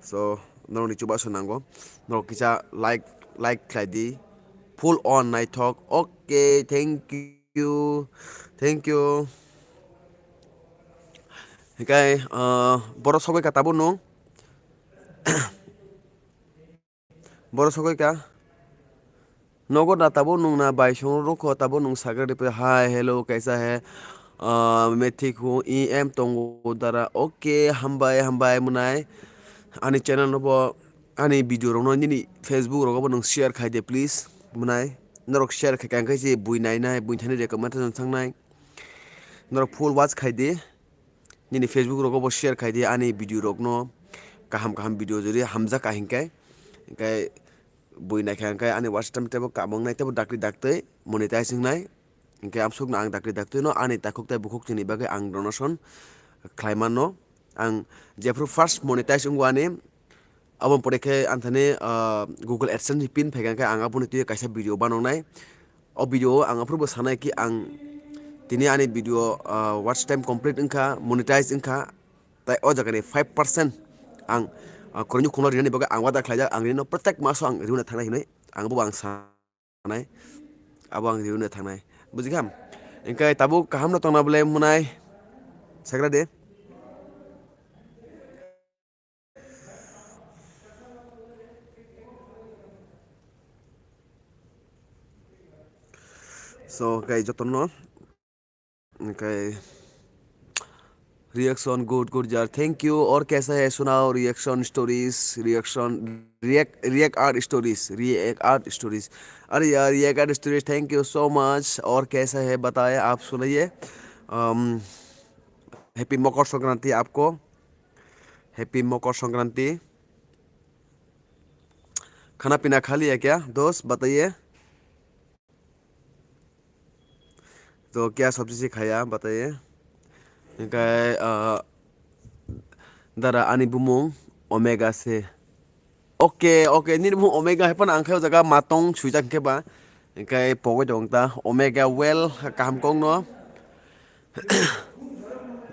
So, noni chubachu nango. Norok kisa like, like khlai di. Full on naithok. Okay, thank you. Thank you. Kai, ah, borok sogwi ka tabuk nung. Borok sogwi ka. Nogo da tabuk nung na bai song rokho tabuk nung sakhe ripui hai hello kaisa he, ah, methik hu i em tongo dara. Okay, hambai, hambai mwnai. Ani channel no bo, ani video rok no nini Facebook rogo bo nung share khai de please mwnai. Norok share khai kha khe se bui nai nai, bui thani recommendation sangnai. Norok full watch khai di. Nini Facebook rogo bo share khai di ani video rok no. Kaham kaham video jodi hamjak ka hinkhe. Hinkhe bui naikha hinkhe ani watch time tebo kabang nai tebo dakti daktwi monetize wngnai. Hinkhe amsukno ang dakti daktwi no ani takhuk tei bukhuk chini bagwi ang donation khlai mano. Ang jephru first monetize wngo ani, Aboni pore khe ang thani, ah, Google AdSense ni pin phaikha khe ang aboni twi kaisa video banoknai. O video o ang aphuru bo sanai ki ang tini ani video, ah, watch time complete wngkha, monetize wngkha. Tai o jaga ni five percent ang, ah, koroi nukhungno rinani bagwi ang wada khlaijak, ang rino protek maso ang rina thangnai hinwi ang bo ang sa- nai, abo ang rina thangnai. Bujikha? Hinkhe tabuk kaham no tongna bwle mwnai? Sagra de. So, kai jotono. Okay. Reaction good, good यार, thank you। और कैसा है, सुनाओ reaction stories, reaction, react, react art stories, react art stories। अरे यार, react art stories, thank you so much। और कैसा है बताएं, आप सुनाइए। अम, happy मकर संक्रांति आपको। Happy मकर संक्रांति। खाना पीना खा लिया क्या दोस्त, बताइए। तो क्या सब्जी से खाया बताइए। Hinkhe, ah, dara ani bumung Omega se. Okay, okay, nini bumung Omega hai phano ang khe o jaga matong swijak hinkhe ba. Hinkhe pogwi tong ta Omega well kaham kok no.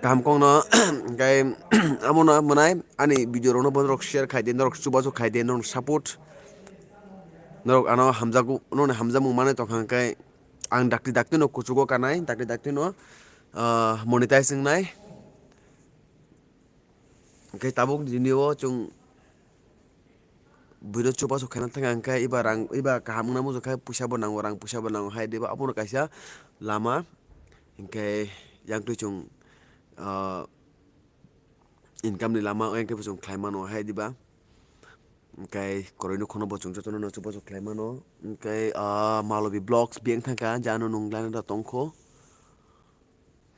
Kaham kok no, hinkhe amo no mwnai ani video rok no bono rok share khai di, norok chubachu khai di, norok support. Norok ano hamjago, norok hamjakmung manwi tongkha hinkhe ang dakti dakti no kuchugo kanai, dakti dakti no, ah, monetize wngnai. Hwnkhe tabuk nini o chwng buino chubachu khaina thangkha, hwnkhe eba rang, eba kaham wngna muchungkha, puisa bo nango, rang puisa bo nango hai diba, abono kaisa lama. Hwnkhe yang twi chwng, ah, income ni lama o yang khe bo chwng khlai mano hai diba. Hwnkhe koroi no khono bo chwng jotono no chubachu khlai mano. Hwnkhe, ah, Malobi Vlogs biyang thangkha, jano nung laina da tongkho.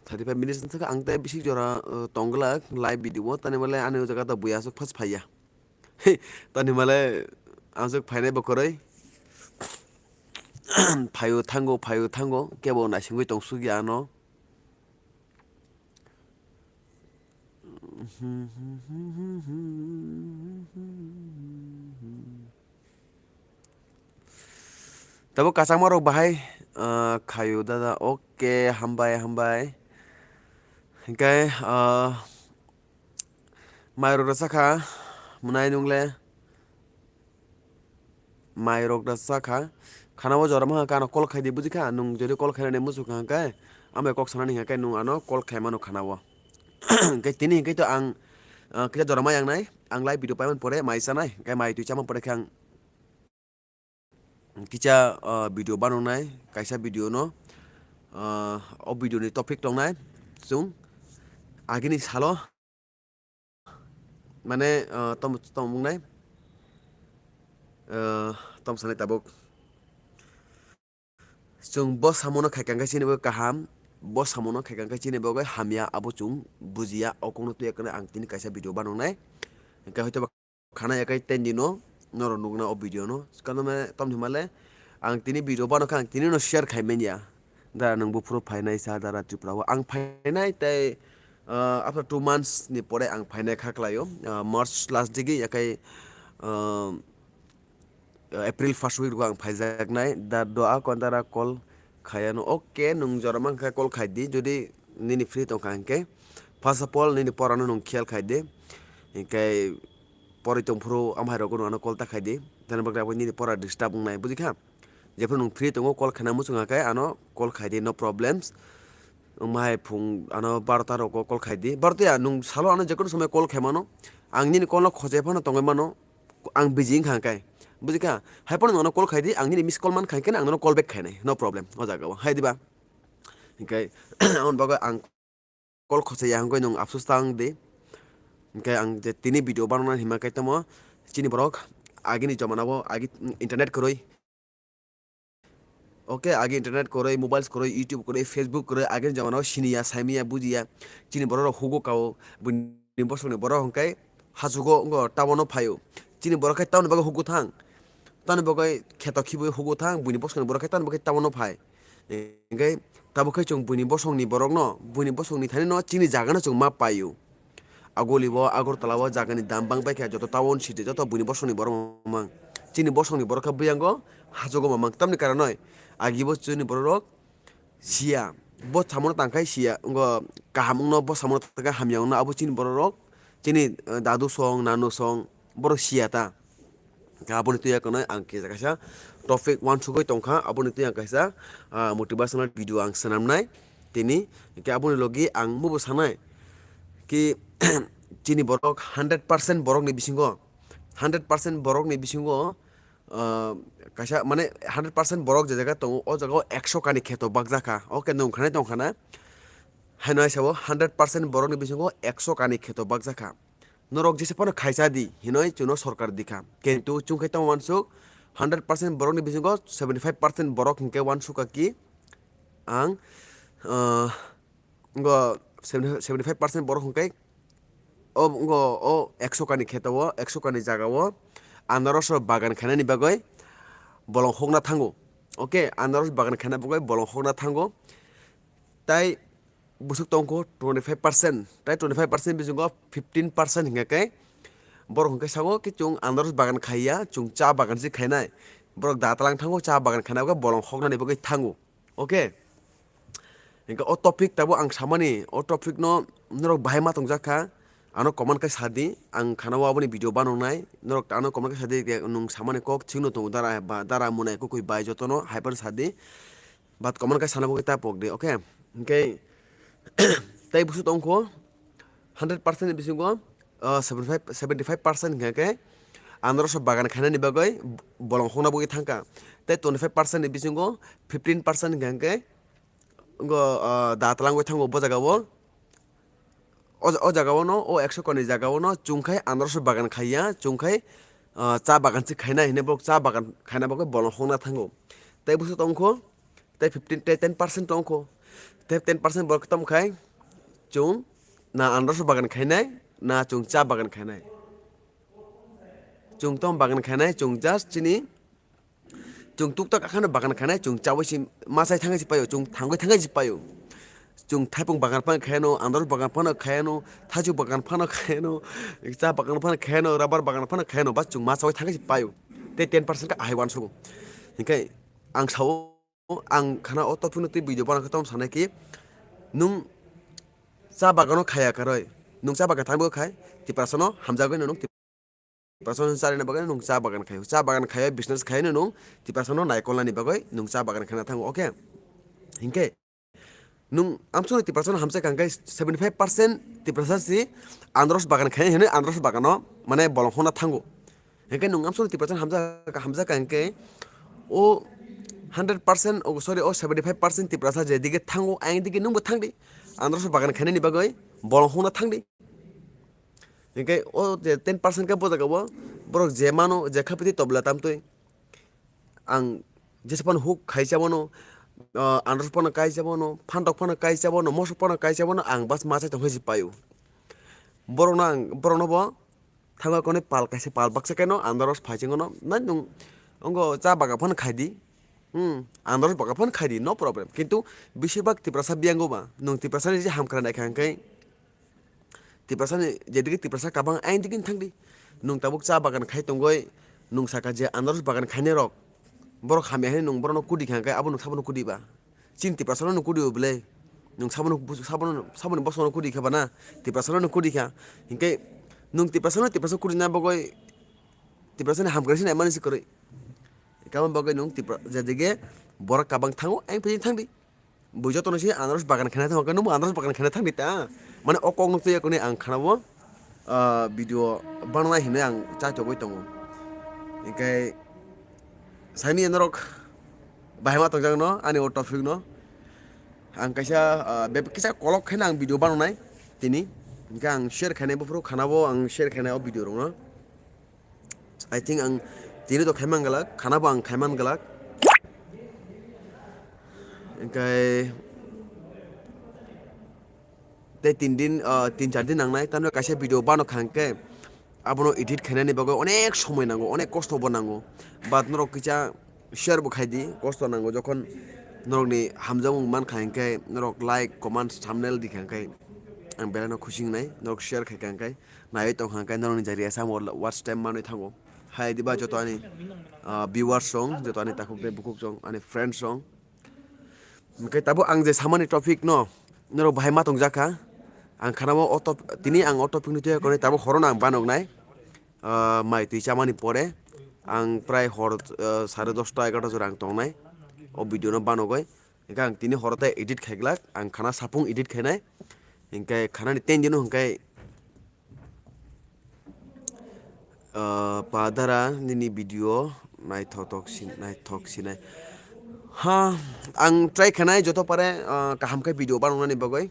Thirty five minutes wngkha ang tei bisi jora, uh, tongglak live video o, tani male ani o jaga ta buya aswk phas phaiya. Tani male aswk phainai bo kwrwi. Phaio thango, phaio thango, kebo naisingwi tongsukya ano. Tabuk kwchangma rok bahai, ah, khaio dada. Oke, hambai, hambai. Hwnkhe, ah, mai rok rwchakha, mwnai nungle. Mai rok rwchakha. Khana o jora maha kano call khaidi bujikha. Nung jodi call khainani muchukha hwnkhe, ambai kok sanani hwnkhe nung ano call khaimano khana o. Hwnkhe tini hwnkhe to ang, ah, kisa jora mai yangnai. Ang live video paiman pore mai chanai. Hwnkhe mai twi chamani pore khe ang kisa, ah, video banongnai, kaisa video no, ah, o video ni topic tongnai chwng agini salo, mane, ah, tom, tom wngnai, ah, tom sanai tabuk. Chwng bo samono khaikha hwnkhe chini bagwi kaham, bo samono khaikha hwnkhe chini bagwi hamya, abo chwng bujiya, o kokno twi ekhe ang tini kaisa video banongnai. Hwnkhe hoito ba khana yakhai ten dino norok nukna o video no. Kano mane tamni hwnmale ang tini video bano khe ang tini no share khai manya. Dara nwng buphuru phainai sa dara Tripura o. Ang phainai tei, ah, after two months ni pore ang phainai kha khlaio. Ah, March last digi yakhai, ah, April first week o ang phaijaknai. Da doa kon dara call khayano. Oke, nwng jora mankha call khaidi. Jodi nini free tongkha hwnkhe, first of all, nini porano nwng khiyal khaidi. Hwnkhe porwi tongphuru amhai rokno ano call ta khaidi. Tani bagwi abo nini pora disturb wngnai, bujikha? Jephuru nwng free tongo, call khaina muchung khe ano call khaidi, no problems. Wngmahai phung ano barota rogo call khaidi. Barota ya, nwng salo ano jekono somoi call khaimano. Ang nini call no khojai phano tongwi mano. Ang busy wngkha hwnkhe. Bujikha? Hai phano nwng ano call khaidi, ang nini miss call mankha hwnkhe ang nono call back khainai. No problem. O jaga o. Hai diba? Hwnkhe, aboni bagwi ang call khosai ya hwnkhe nwng afsus ta wng di. Hwnkhe ang je tini video banana hima khe tamo chini borok agini jomana o agi internet kwrwi. Oke, agi internet kwrwi, mobiles kwrwi, YouTube kwrwi, Facebook kwrwi, agini jomana o siniya, saimiya, bujiya. Chini borok rok hugo kao, buini bosongni borok hwnkhe hachugo wngkha town o phaio. Chini borok khe town ni bagwi hugo thang. Town ni bagwi kheto khibui hugo thang, buini bosongni borok khe town ni bagwi town o phai. Hwnkhe tabuk khe chwng buini bosongni borokno, buini bosongni thani no chini jaga no chwng ma paio. Agoli o Agartala o jaga ni dam bang bai khe joto town city joto buini bosongni borok mang. Chini bosongni borok khe buyango hachugo ma mang. Tamni karonoi agi bo chini borok rok siya. Bo samono tangkhai siya. Wngkha kaham wngno bo samono tangkhai hamya wngno abo chini borok rok. Chini, eh, dadu song, nanu song, borok siya ta. Aboni twi ang kaisa topic uansugwi tongkha, aboni twi ang kaisa, ah, motivational video ang swnamnai tini. Hwnkhe aboni logi ang mubo sanai ki chini borok hundred percent borokni bisingo, hundred percent borokni bisingo, ah, kaisa mane hundred percent borok je jaga tongo, o jaga o ekso kani kheto bakjakha, o khe nwng khanai tongkha na. Haino hai sabo hundred percent borokni bisingo ekso kani kheto bakjakha. Norok jesa phano khaisa di hinoi chuno sorkar dikha. Kintu chwng khe tamo uansuk hundred percent borokni bisingo seventy five percent borok hinkhe uansukha ki ang, ah, wngkha seventy, seventy five percent borok hinkhe o wngkha o ekso kani kheto o, ekso kani jaga o anaros rok bagan khainani bagwi bolong hokna thango. Oke, anaros bagan khaina bagwi bolong hokna thango. Tai bwswk tongkho twenty five percent, tai twenty five percent bisingo fifteen percent hinkhe khe borok hinkhe sago ki chwng anaros bagan khaiya, chwng cha bagan se khainai. Borok da talang thango, cha bagan khaina bagwi bolong hoknani bagwi thango. Oke. Hinkhe o topic tabuk ang samani, o topic no norok bahai ma tongjak kha, ano comment khe sadi, ang khana o aboni video banongnai, norok ano comment khe sadi, nwng samani kok thikno tongo dara ba dara munai kwkwi bai jotono hai phano sadi. But comment khe sana bagwi ta pok di, oke? Hinkhe tei busu tongkho hundred percent ni bisingo ah, seventy five, seventy five percent hingka khe anarosno bagan khainani bagwi bolong hokna bagwi thangkha. Tei twenty five percent ni bisingo fifteen percent hingka khe wngkha, ah, da twlangwi thango bo jagao. O, o jagao no, o ekso kani jagao no chwng khai anarosno bagan khaiya, chwng khai, ah, cha bagan se khainai hinwi borok cha bagan khaina bagwi bolong hokna thango. Tei bwswk tongkho, tei fifteen, tei ten percent tongkho. Tei ten percent borok tongkhai chwng na anarosno bagan khainai, na chwng cha bagan khainai. Chwng tong bagan khainai, chwng just chini chwng tuktak akhano bagan khainai, chwng chawi si ma chai thangwi si paio, chwng thangwi thangwi si paio. Chwng thaipung bagan phano khaino, anarosno bagan phano khaino, thaichuk bagan phano khaino, cha bagan phano khaino, rubber bagan phano khaino, ba chwng ma chawi thangwi si paio. Tei ten percent khe ahai uansukgo. Hinkhe ang sao, ang khana o topic no twi video bana khe tong sanai ki, nwng cha bagano khaya karwi, nwng cha bagan tangwi khai, Tiprasano hamjagwi no nwng Tiprasano charina bagwi nwng cha bagan khai, cha bagan khai business khai no nwng Tiprasano naikolnani bagwi nwng cha bagan khaina thango, okay? Hinkhe nwng amsukno Tiprasano hamjak kha hinkhe seventy five percent Tiprasa si anaros bagan khai hinwi anaros bagano mane bolong honna thango. Hinkhe nwng amsukno Tiprasano hamjak, hamjak kha hinkhe o hundred percent, o sorry, o seventy five percent Tiprasa jedige thango, ayang dige nwngbo thangdi. Anaros bagan khainani bagwi bolong honna thangdi. Hinkhe o je ten percent khe bo jagao borok je mano, je kha piti tobla tamtwi. Ang jesa phano huk khai cha mano, ah, anaros phano kai cha mano, phantok phano kai cha mano, mosok phano kai cha mano, ang bas ma chai tong khe se paio. Borokno ang, borokno bo thangwi konwi pal kaisa pal baksa khe no anaros phai chwng no, nai nwng ongo cha baga phano khai di, hmm, anaros baga phano khai di, no problem. Kintu beshirbak Tiprasa biyang o ba, nwng Tiprasa ni je hamkrai nai kha hinkhe, Tiprasani, jedige Tiprasa kabang ayang digini thangdi. Nwng tabuk cha bagan khai tongoi, nwng saka je anaros bagan khainai rok. Borok hamya hinwi nwng borokno kudi kha khe abo nwng sabono kudi ba. Chini Tiprasano nwng kudi o belai. Nwng sabono, sabono, saboni bosongno kudi kha ba na. Tiprasano nwng kudi kha. Hinkhe nwng Tiprasano Tiprasa kudi na bagoi Tiprasani hamkrai se naimani se kwrwi. Kamo bagoi nwng Tipra-, jedige borok kabang thango ayang phai thangdi. Bo jotono se anaros bagan khaina thang khe, nwngbo anaros bagan khaina thangdi ta. Mane o kokno twi yakoni ang khana o, ah, video bananai hinwi ang chaitogwi tongo. Hinkhe saimanya norok bahai ma tongjakno ani o topic no. Ang kaisa, ah, be-, kisa kolok khaina ang video bananai tini. Hinkhe ang share khainai buphuru khana o ang share khainai o video rokno. I think ang tini to khaimang glak, khana bo ang khaiman glak. Hinkhe tei tin din, ah, tin char din nangnai, tamni kaisa video bano kha hinkhe abono edit khainani bagwi onek somoi nango, onek kosto bo nango. But norok kisa share bo khai di, kosto nango, jokhon norokni hamjakmung mankha hinkhe norok like, comment, thumbnail di kha hinkhe ang belai no khusi wngnai, norok share khai kha hinkhe. Naiwi tongkha hinkhe norokni jari asamo watch time manwi thango. Hai diba joto ani, ah, viewers rok, joto ani takhuk tei bukhuk rok, ani friends rok. Hinkhe tabuk ang je samani topic no norok bahai ma tongjakha. Ang khana o top-, tini ang o topic ni twi yakoni tabuk horo no ang banoknai. Ah, mai twi chamani pore ang prai hor, ah, sare dosta egarota jora ang tongnai. O video no banogoi. Hinkhe ang tini horo tei edit khaiglak, ang khana sapung edit khainai. Hinkhe khanani ten dino hinkhe, ah, padara nini video naithotok si-, naithok sinai. Ha, ang try khainai joto pare, ah, kaham khe video banoknani bagwi.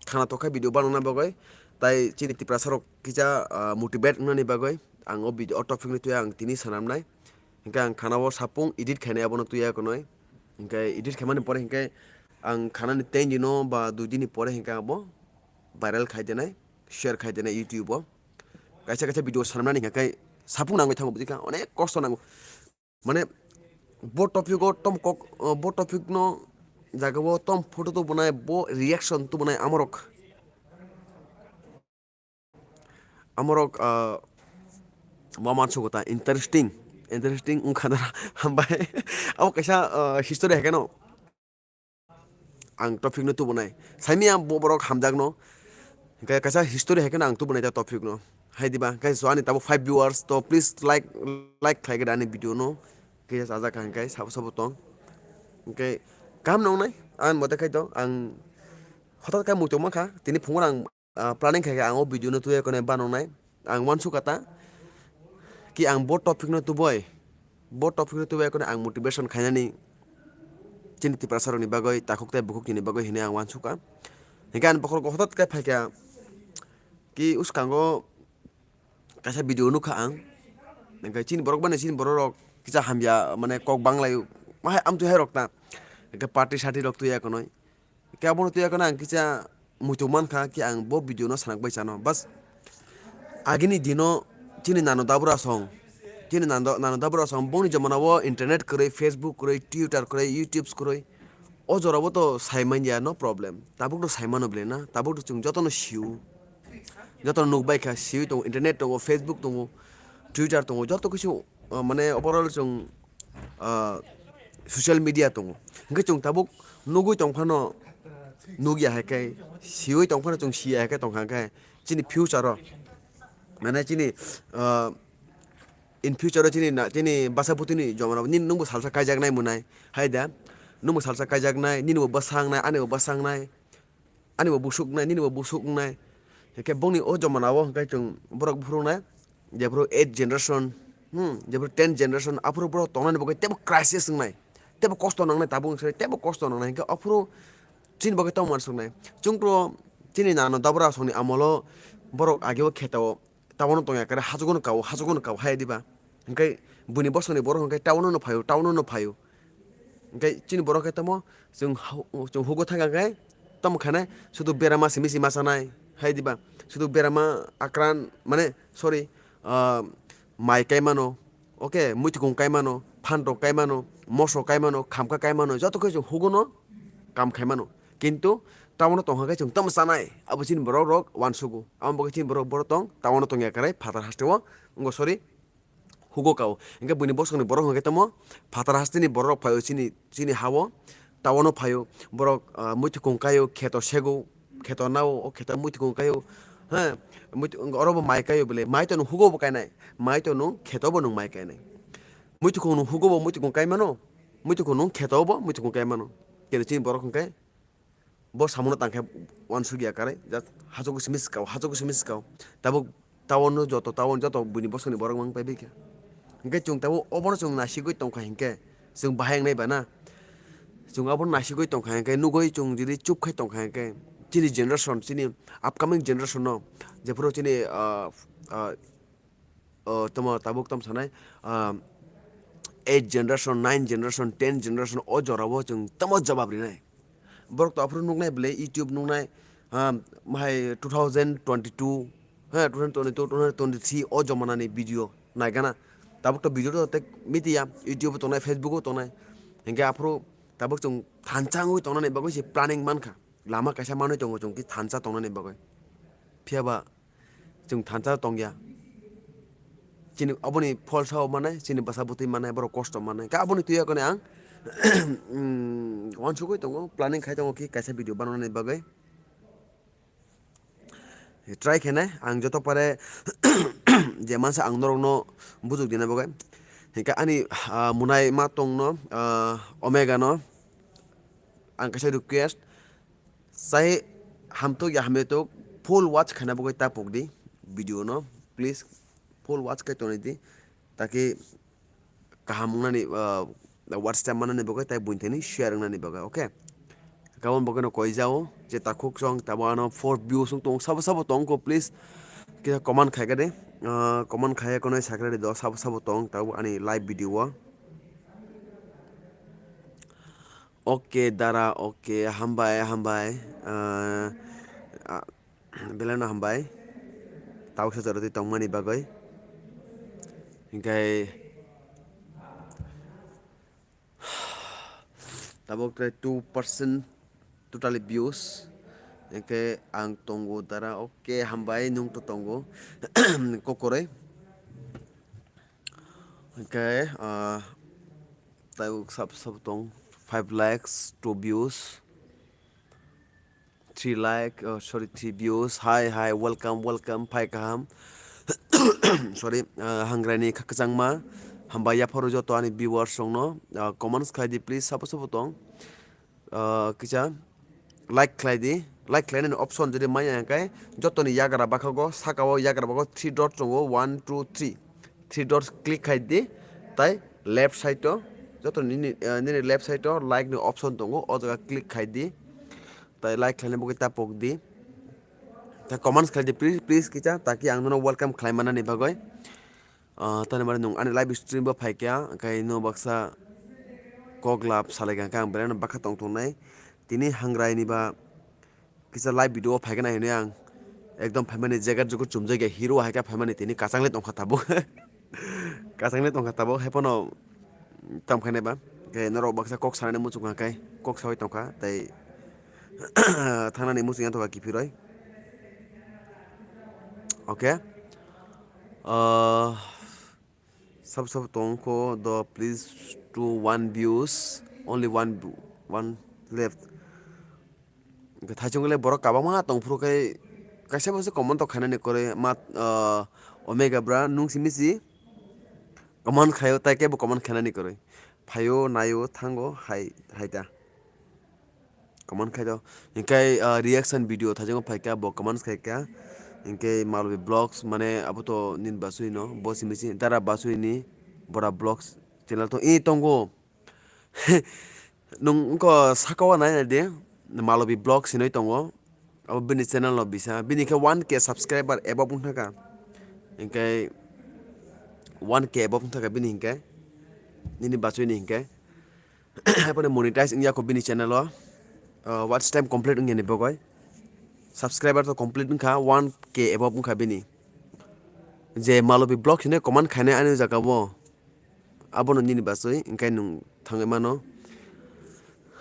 Khana tokha video banokna bagwi. Tai chini Tiprasa rok kisa, ah, motivate wngnani bagwi. Ang o video, o topic ni twi ang tini sanamnai. Hinkhe ang khana o sapung edit khainai abono twi yakwnoi. Hinkhe edit khaimani pore hinkhe ang khanani ten dino ba dui dini pore hinkhe abo viral khai denai, share khai denai YouTube o. Kaisa kaisa video sanamnani hinkhe sapung nangwi thango, buji kha, onek kosto nango. Mane bo topic o tom kok, bo topic no jaga o tom photo tubunai, bo reaction tubunai amorok. Amorok, ah, ma mansugo ta interesting, interesting wngkha na hambai. Abo kaisa, ah, history hai kheno ang topic no tubunai. Saimanya bo borok hamjakno. Hinkhe kaisa history hai kheno ang tubunai ta topic no. Hai diba, guys, so ani tabo five viewers, to please like, like khlai khe ani video no. Khe sajak kha hinkhe sabo sabo tong. Hinkhe kaham nongnai, ang mote khai to, ang hothat khe muitu mankha, tini phungo ang ah, planning khaikha ang o video no twi ekhone banongnai. Ang uansukha ta ki ang bo topic no tuboi, bo topic no tuboi ekhone ang motivation khainani chini Tiprasa rokni bagwi, takhuk tei bukhuk ni bagwi hinwi ang uansukha. Hinkhe ang bokhorok hothat khe phaikha ki uskango kaisa video nukha ang. Hinkhe chini borok mani chini borok rok kisa hamya mane kok banglaio. Mahai amtwi hai rok ta. Hinkhe party sati rok twi ekhonoi. Hinkhe abono twi ekhonoi ang kisa muitu mankha ki ang bo video no sanakbai chano. Bas agini dino chini nano dabura song. Chini nano, nano dabura song. Boni jomana o internet kwrwi, Facebook kwrwi, Twitter kwrwi, YouTube kwrwi. O jorao to sai manya, no problem. Tabuk to sai mano bwle na. Tabuk to chwng jotono sio. Jotono nukbai kha, siwi tongo, internet tongo, Facebook tongo, Twitter tongo, joto kisu, ah, mane overall chwng, ah, social media tongo. Hinkhe chwng tabuk nugwi tongphano nukya hai khe, siwi tongphano chwng siya hai khe tongkha khe chini future o, mane chini, ah, in future o chini na, chini bwsa bwtwini jomano nini nwngbo salsa kaijaknai mwnai, hai da? Nwngbo salsa kaijaknai, ninibo bwsa wngnai, anibo bwsa wngnai, anibo busuk wngnai, ninibo busuk wngnai. Hinkhe bongni o jomana o hinkhe chwng borok buphuru wngnai, jephuru eight generation, hmm, jephuru ten generation, aphuru borok tongnani bagwi teibo crisis wngnai, teibo kosto nangnai, tabuk wngse teibo kosto nangnai, hinkhe aphuru chini bagwi tamo uansuknai. Chwng to chini nano dabra songni amolo borok ageo kheto, tabukno tongya kare hachugo no kao, hachugo no kao hai diba? Hinkhe buini bosongni borok hinkhe town no phaio, town no phaio. Hinkhe chini borok khe tamo chwng hu-, chwng hugo thangkha khe tamo khainai sudu berama simi sima chanai hai diba? Sudu berama akran mane sorry, ah, mai kai mano, okay, muitukung kai mano, phantok kai mano, moso kai mano, khamkha kai mano, joto khe chwng hugo no kam khai mano. Kintu town no tongkha khe chwng tamo chanai, abo chini borok rok uansugo. Amo bagwi chini borok, borok tong, town no tongya kare phatar hasteo, wngkha sorry, hugo kao. Hinkhe buini bosongni borok hinkhe tamo phatar hasteni borok rok phaio chini, chini hao, town no phaio, borok, ah, muitukung kaio, kheto sego, kheto nao, o kheto muitukung kaio, ha, muitu-, oro bo mai kaio bwle, mai to nwng hugo bo kainai, mai to nwng kheto bo nwng mai kainai. Muitukung nwng hugo bo muitukung kai mano, muitukung nwng kheto bo muitukung kai mano. Kene chini borok hinkhe bo samono tangkhe uansukya kare, just hachugo simi swkao, hachugo simi swkao. Tabuk town no joto, town joto buini bosongni borok mang paibaikha. Hinkhe chwng tabuk obono chwng nasigwi tongkha hinkhe chwng bahai wngnai ba na? Chwng abono nasigwi tongkha hinkhe, nugwi chwng jodi chup khai tongkha hinkhe chini generation, chini upcoming generation no jephuru chini, ah, ah, o, tamo tabuk tamo sanai, ah, eight generation, nine generation, ten generation o jorao chwng tamo jawab rinai. Borok to aphuru nuknai bwle YouTube nuknai, ah, mahai two thousand twenty-two, ha, two thousand twenty-two, two thousand twenty-three o jomanani video naigana. Tabuk to video to tek media, YouTube o tongnai, Facebook o tongnai. Hinkhe aphuru tabuk chwng thansa wngwi tongnani bagwi se planning mankha. Lama kaisa manwi tongo chwng ki thansa tongnani bagwi. Phiyaba chwng thansa tongya. Chini oboni pholsa o manai, chini bwsa bwtwi manai, borok kosto manai. Khe aboni twi yakoni ang, mm, uansugwi tongo, planning khai tongo ki kaisa video bananani bagwi. Try khenai, ang joto pare je mansa ang norokno bujukdina bagwi. Hinkhe ani, ah, munai ma tongno, ah, Omega no, ang kaisa request, Sai hamtok ya hamya tok full watch khaina bagwi ta pokdi video no, please full watch khai tonwi di, taki kaham wngnani, ah, watch time manani bagwi tai buini thani share wngnani bagwi, okay? Kabon bagwi no koi jao je takhuk song tabo ano four views wng tongo, sabo sabo tongkho please kisa comment khai kha de, ah, comment khai ya konoi sakra de do sabo sabo tong tabo ani live video o. Oke, dara, oke, hambai, hambai. Ah, ah, belai no hambai. Tabuk sa jora twi tongmani bagwi. Hinkhe tabuk tei two percent totally views. Hinkhe ang tongo dara, oke, hambai, nwng to tongo. Kokoroi. Hinkhe, ah, Taibo sab sab tong, five likes, two views, three like, oh, sorry, three views. Hi, hi, welcome, welcome, phai kaham. Sorry, ah, hangraini kha kwchangma. Hambai yapharo joto ani viewers rokno, ah, comments khlai di please, sabo sabo tong. Ah, kisa like khlai di. Like khlainani option jodi manya hwnkhe jotoni yagra bakhago, saka o yagra bakhago three dot tongo, one, two, three. Three dots click khai di, tai left side o, joto nini, eh, nini left side o like ni option tongo, o jaga click khai di, tai like khlaina bagwi ta pok di, tai comments khai di, please, please kisa, taki ang nono welcome khlai manani bagwi. Ah, tani mani nwng ani live stream bo phaikha, hwnkhe no baksa kok lab salai kha, hwnkhe ang belai no bakha tong tongnai, tini hangrai ni ba kisa live video o phaikhe nai hinwi ang ekdom phaimani jacket jukur chumjak ya, hero hai khe phaimani tini kwchangni tongkha tabuk. Kwchangni tongkha tabuk, haiphano tamo khainai ba. Khe norok baksa kok sanani muchung kha khe kok sawi tongkha tei thangnani muchung yang tongkha kiphirwi. Okay. Ah, sab sab tongkho do, please to one views, only one view, one left. Hwnkhe thaichung le borok kwbangma tongphuru khe kaisa bo se comment rok khainani kwrwi ma, ah, Omega bra nwng simi si comment khaio, tai kebo comment khainani kwrwi phaio naio thango hai, hai ta comment khai do. Hwnkhe, ah, reaction video thaichungo phaikha, bo comment khaikha, hwnkhe Malobi Vlogs mane abo to nini basui no, bo simi si Dara Basui ni Bora Vlogs channel to e tongo. Nwng wngkha saka o nai nai di, Malobi Vlogs hinwi tongo. Abo bini channel no bisa. Bini khe one K subscriber above wngkha kha. Hinkhe one K above wngkha kha bini hinkhe. Nini bachoi ni hinkhe. Haipano monetize wngya kho bini channel o. Uh, watch time complete wngya ni bagwi. Subscriber to complete wngkha, one K above wngkha bini. Je Malobi Vlogs hinwi comment khainai ani o jaga o. Abono nini bachoi, hwnkhe nwng thangwi mano.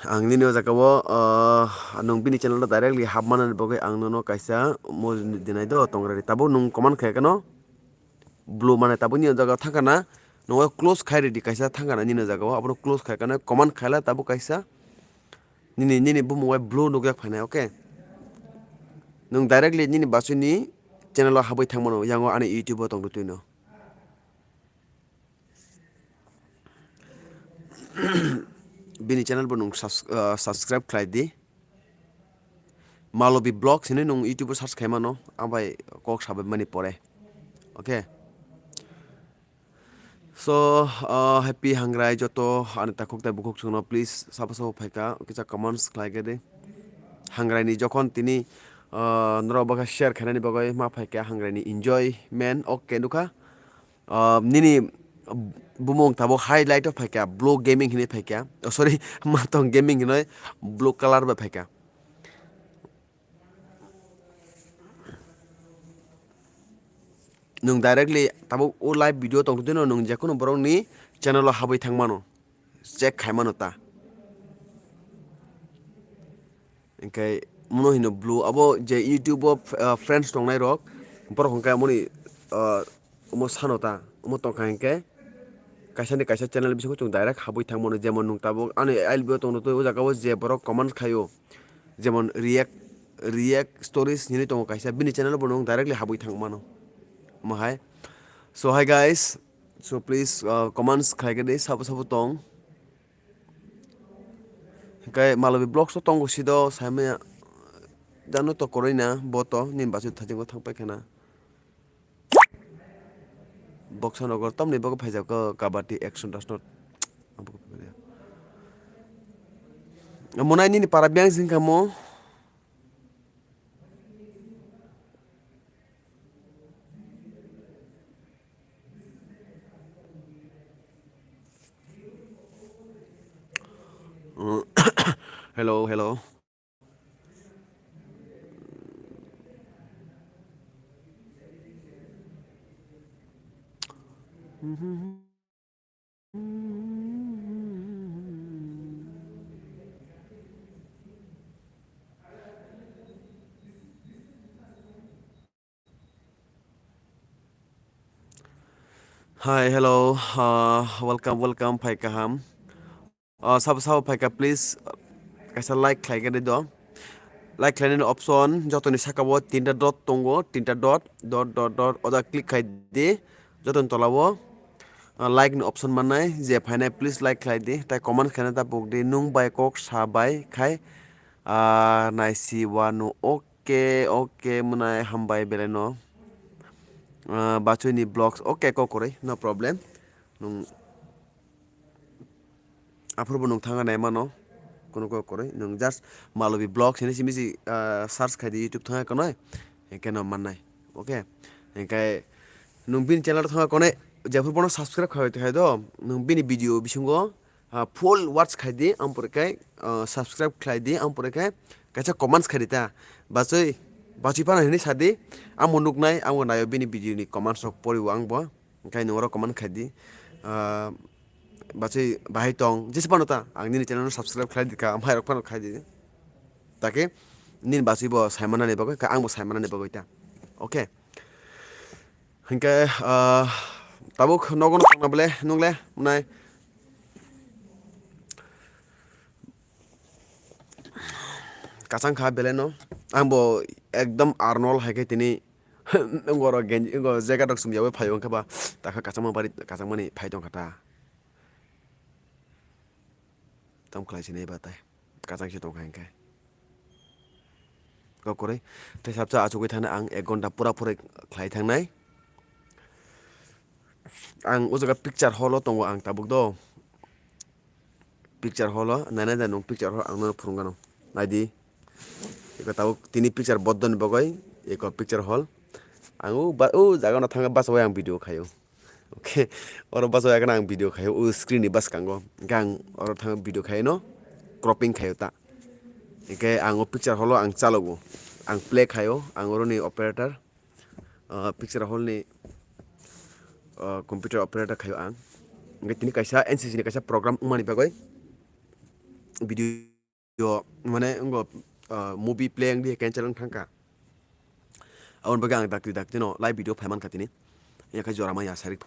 Ang nini o jaga o, ah, nwng bini channel o directly hap manani bagwi ang nono kaisa mo dinai do tongrari. Tabuk nwng comment khai kheno blue mane tabuk nini o jaga o thangkha na, nwng o close khai ridi kaisa thangkha na nini o jaga o, abono close khai kheno comment khaila tabuk kaisa nini, nini bumung bai blue nukjak phainai, okay? Nwng directly nini bachoi ni channel o habwi thang mano, yang o ani YouTube o tongtwi no. Bini channel bo nwng subs-, ah, subscribe khlai di. Malobi Vlogs hinwi nwng YouTube o search khai mano, ang bai kok sabai mani pore. Okay. So, ah, happy hangrai joto ani takhuk tai bukhuk chwngno, please sabo sabo phaikha kisa comments khlai khe di. Hangrai ni jokhon tini, ah, norok bakha share khainani bagwi ma phaikha hangrai ni enjoyment, okay nukha. Ah, nini bumung tabuk highlight o phaikha, blue gaming hinwi phaikha. Oh, sorry, matong gaming hinwi blue color bai phaikha. Nwng directly tabuk o live video tongtwino nwng jekunu borokni channel o habwi thang mano, check khai mano ta. Hinkhe mono hino blue abo je YouTube o, ah, friends tongnai rok, borok hinkhe amoni, ah, omo sano ta, omo tongkha hinkhe kaisa ni kaisa channel bisingo chwng direct habwi thang mano, jemon nwng tabuk ani L B o tongtwi o jaga o je borok comment khaio, jemon react, react stories hinwi tongo kaisa, bini channel o bo nwng directly habwi thang mano. Omo hai. So hi guys, so please, uh, comments khlai khe di sabo sabo tong. Hinkhe Malobi Vlogs o tongo sido saimaya jano to kwrwi na bo to nini bachoi thajingo thang paikha na. Boksa nogo tamni bagwi phaijak kho kabaddi action das not. Monai nini para biyang sing kha mo. Hello, hello. Hi, hello, uh, welcome, welcome, phai kaham. Uh, sabo sabo phai kha, please, uh, kaisa like khlai khe di do. Like khlainani option jotoni saka o tinta dot tongo, tinta dot, dot, dot, dot, oda click khai di, jotoni tola o, uh, like ni option mannai, je phainai, please like khlai di, tai comment khaina ta pok di, nwng bai kok sa bai khai, Ah, naisi wano. Okay, okay, mwnai hambai belai no. Ah, bachoi ni vlogs. Okay, kok kwrwi, no problem. Nung aphuru bo nung thangna nai mano. Kono kok kwrwi. Nung just Malobi vlogs hinwi simi si, ah, search khai di YouTube thangna kono. Hingke no mannai. Okay. Hingke nung bini channel thangna kono. Jephuru bono subscribe khai, khai do. Nung bini video bisingo ah, full watch khai di, ang pore khe, ah, subscribe khlai di, ang pore khe kaisa comments khai di ta. Bachoi, bachoi phano hinwi sa di, amo nuknai, amo naio bini video ni comments rok pori o ang bo. Hingkhe nwng oro comment khai di. Ah, bachoi bahai tong, jesa phano ta, ang nini channel no subscribe khlai di kha, amhai rok phano khai di. Take nini bachoi bo sai manani bagwi, khe ang bo sai manani bagwi ta. Okay. Hingke, ah, tabuk nogo no tongna bole, nungle, mwnai. Kachang kha bele no. Ang bo ekdom Arnold hai khe tini, ngoro genji, ngo jacket rok sumya bai phaio, wngkha ba, takha kachangma bari, kachangmani phai tongkha ta. Tamo khlai sinai ba tai. Kachang se tongkha hingkhe. Kok kwrwi. Tei sabsa achugwi thangna ang ek ghonta pura pura khlai thangnai. Ang o jaga picture hall o tongo ang tabuk do. Picture hall o, nainai da nwng picture hall ang nono phwrwng gano. Naidi. Eko tabuk tini picture boddoni bagwi, eko picture hall. Ang o ba, o jaga no thangwi bachawai ang video khaio. Okay, oro bachai yakno ang video khaio, o screen ni bwskango. Hingke ang oro thang video khaino, cropping khaio ta. Hingke ang o picture hall o ang chalogo. Ang play khaio, ang oroni operator, ah, picture hall ni, ah, computer operator khaio ang. Hingke tini kaisa N C C ni kaisa program wngmani bagwi video yo, mane, wngkha, ah, movie play wngdi cancel wng thangkha. Aboni bagwi ang dakti dakti no live video phai mankha tini. Yakhe jora maya sarik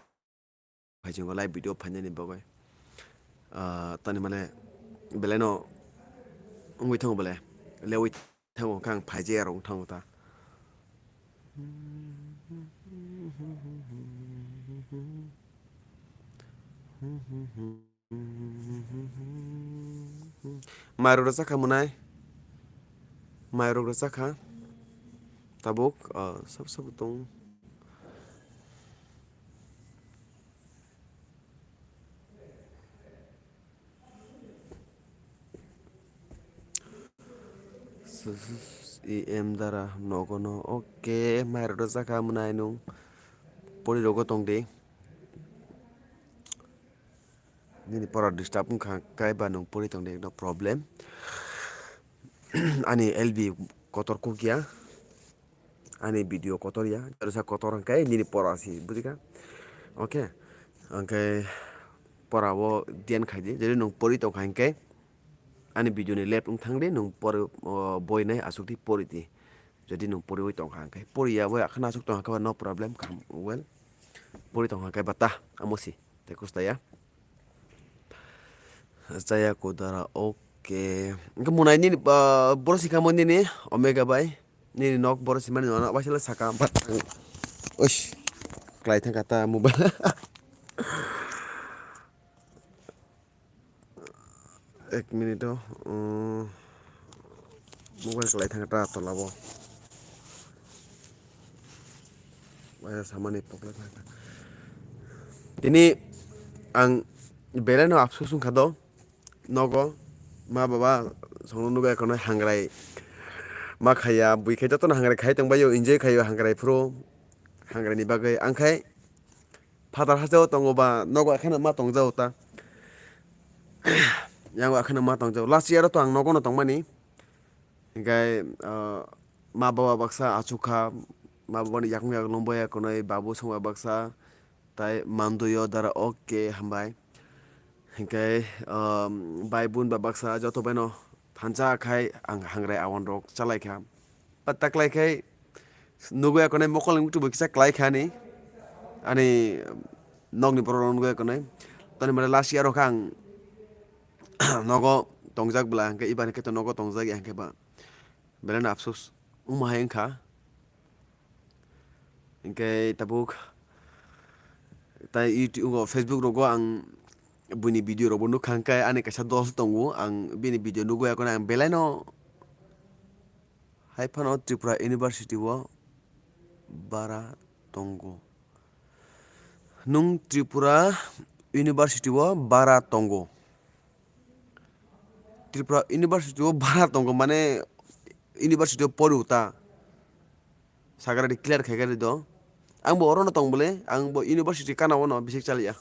phai singo live video phainani bagwi. Ah, tani mane belai no wngwi thango belai. Lewi thango khe ang phaijaya rok wng thango ta. Mairok rwchapkha mwnai. Mairok rwchapkha. Tabuk, ah, sabo sabo tong. E M dara nogo no. Okay, mairok rwchapkha mwnai nwng. Pori rogo tongdi. Nini pora disturb wngkha khe ba nwng pori tongdi, no problem. Ani L B kotor kukya, ani video kotor ya, jesa kotor hwnkhe nini pora si bujikha. Okay, hwnkhe pora o diyan khaidi, jodi nwng pori tongkha hwnkhe ani video ni left wng thangdi, nwng pori, o, boi nai aswk di pori di. Jodi nwng poriwi tongkha hwnkhe, poriya bai akhano aswk tongkha khe ba no problem, kaham well. Pori tongkha khe ba ta, amo si, tei kusta ya. Chaya kudara, okay. Hwnkhe mwnai nini, ah, boro si kha mo nini, Omega bai. Nini nok boro si mani nono, waisa le saka, but ang, uish, klai thangkha ta mobile. Ek minute o, um, mobile kwlai thangkha ta tola o. Waisa samani poklai thangkha. Tini ang belai no afsus wngkha do, nogo ma baba songno nugwi akhorno hangrai ma khaiya, bui khe jotono hangrai khai tongbaio, enjoy khaio hangrai phuru, hangrai ni bagwi. Ang khai Phatar hachao tongo ba nogo ekheno ma tongjago ta. Yango ekheno ma tongjago. Last year o to ang nogo no tongmani. Hinkhe, ah, ma baba baksa achukha, ma baba ni yakung yakung longboya konoi babu songba baksa, tai manduyo dara okay hambai. Hinkhe, ah, bai bun ba baksa joto bai no thansa khai ang hangrai awan rok chalaikha. Ba taklai khai nugwi akonai mokol ni muktwi bo kisa klai kha ani, ani nokni borok rok nugwi akonai. Toni mane last year o khe ang nogo tongjak bwla, hwnkhe ibar khe to nogo tongjak ya hwnkhe ba belai no afsus wngma hai wngkha. Hwnkhe tabuk tai YouTube o, Facebook rogo ang buini video rokbo nukha, hwnkhe ani kaisa dol tongo, ang bini video nugwi akonai ang belai no Hai phano Tripura University o bara tongo. Nwng Tripura University o bara tongo. Tripura University o bara tongo, mane university o pori o ta. Sagra di clear khai khe do. Ang bo oro no tong bole, ang bo university kana o no bisik chaliya.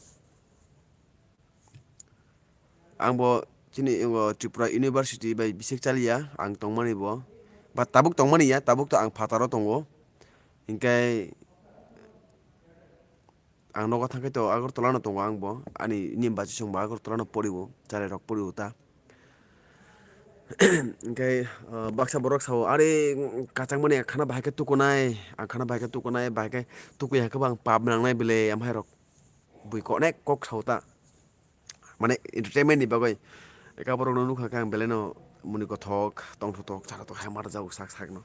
Ang bo chini, o, Tripura University bai bisik chaliya, ang tongmani bo. Ba tabuk tongmani ya, tabuk to ang phataro tongo. Hinkhe ang nogo thangkhe to Agartala no tongo ang bo. Ani nini bachwi chwng bo Agartala no poriwo, chwrairok poriwo ta. Hinkhe, o, baksa borok sao, "Are, kachangmani ang khana bahai khe tukunai, ang khana bahai khe tukunai, bahai khe tukui hai khe bo ang pap nangnai bile," amhairok bui onek kok sao ta. Mane entertainment ni bagwi. Eka borok no nukha khe ang belai no muni kothok, tongthotok, charatok hai ma rwjago sak sak no.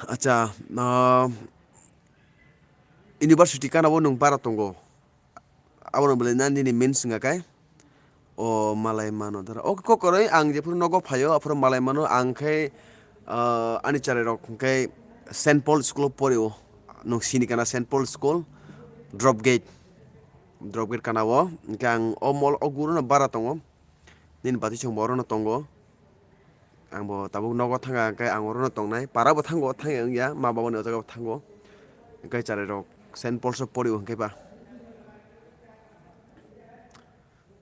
Acha, ah, university kana o nwng bara tongo. Abono belai na nini main swnga kai. O malai mano dara. O kokoroi ang jephuru nogo phaio, aphuru malai mano ang khe, ah, ani chwrairok hwnkhe Saint Paul school o porio. Nwng sini kana Saint Paul school, drop gate. Drop gate kana o, hwnkhe ang o mall o guru no bara tongo. Nini bati chwng bo oro no tongo. Ang bo tabuk nogo thanga, hwnkhe ang oro no tongnai. Para bo thango, thangya wngya, ma baba ni o jaga bo thango. Hwnkhe chwrairok Saint Paul so porio hwnkhe ba.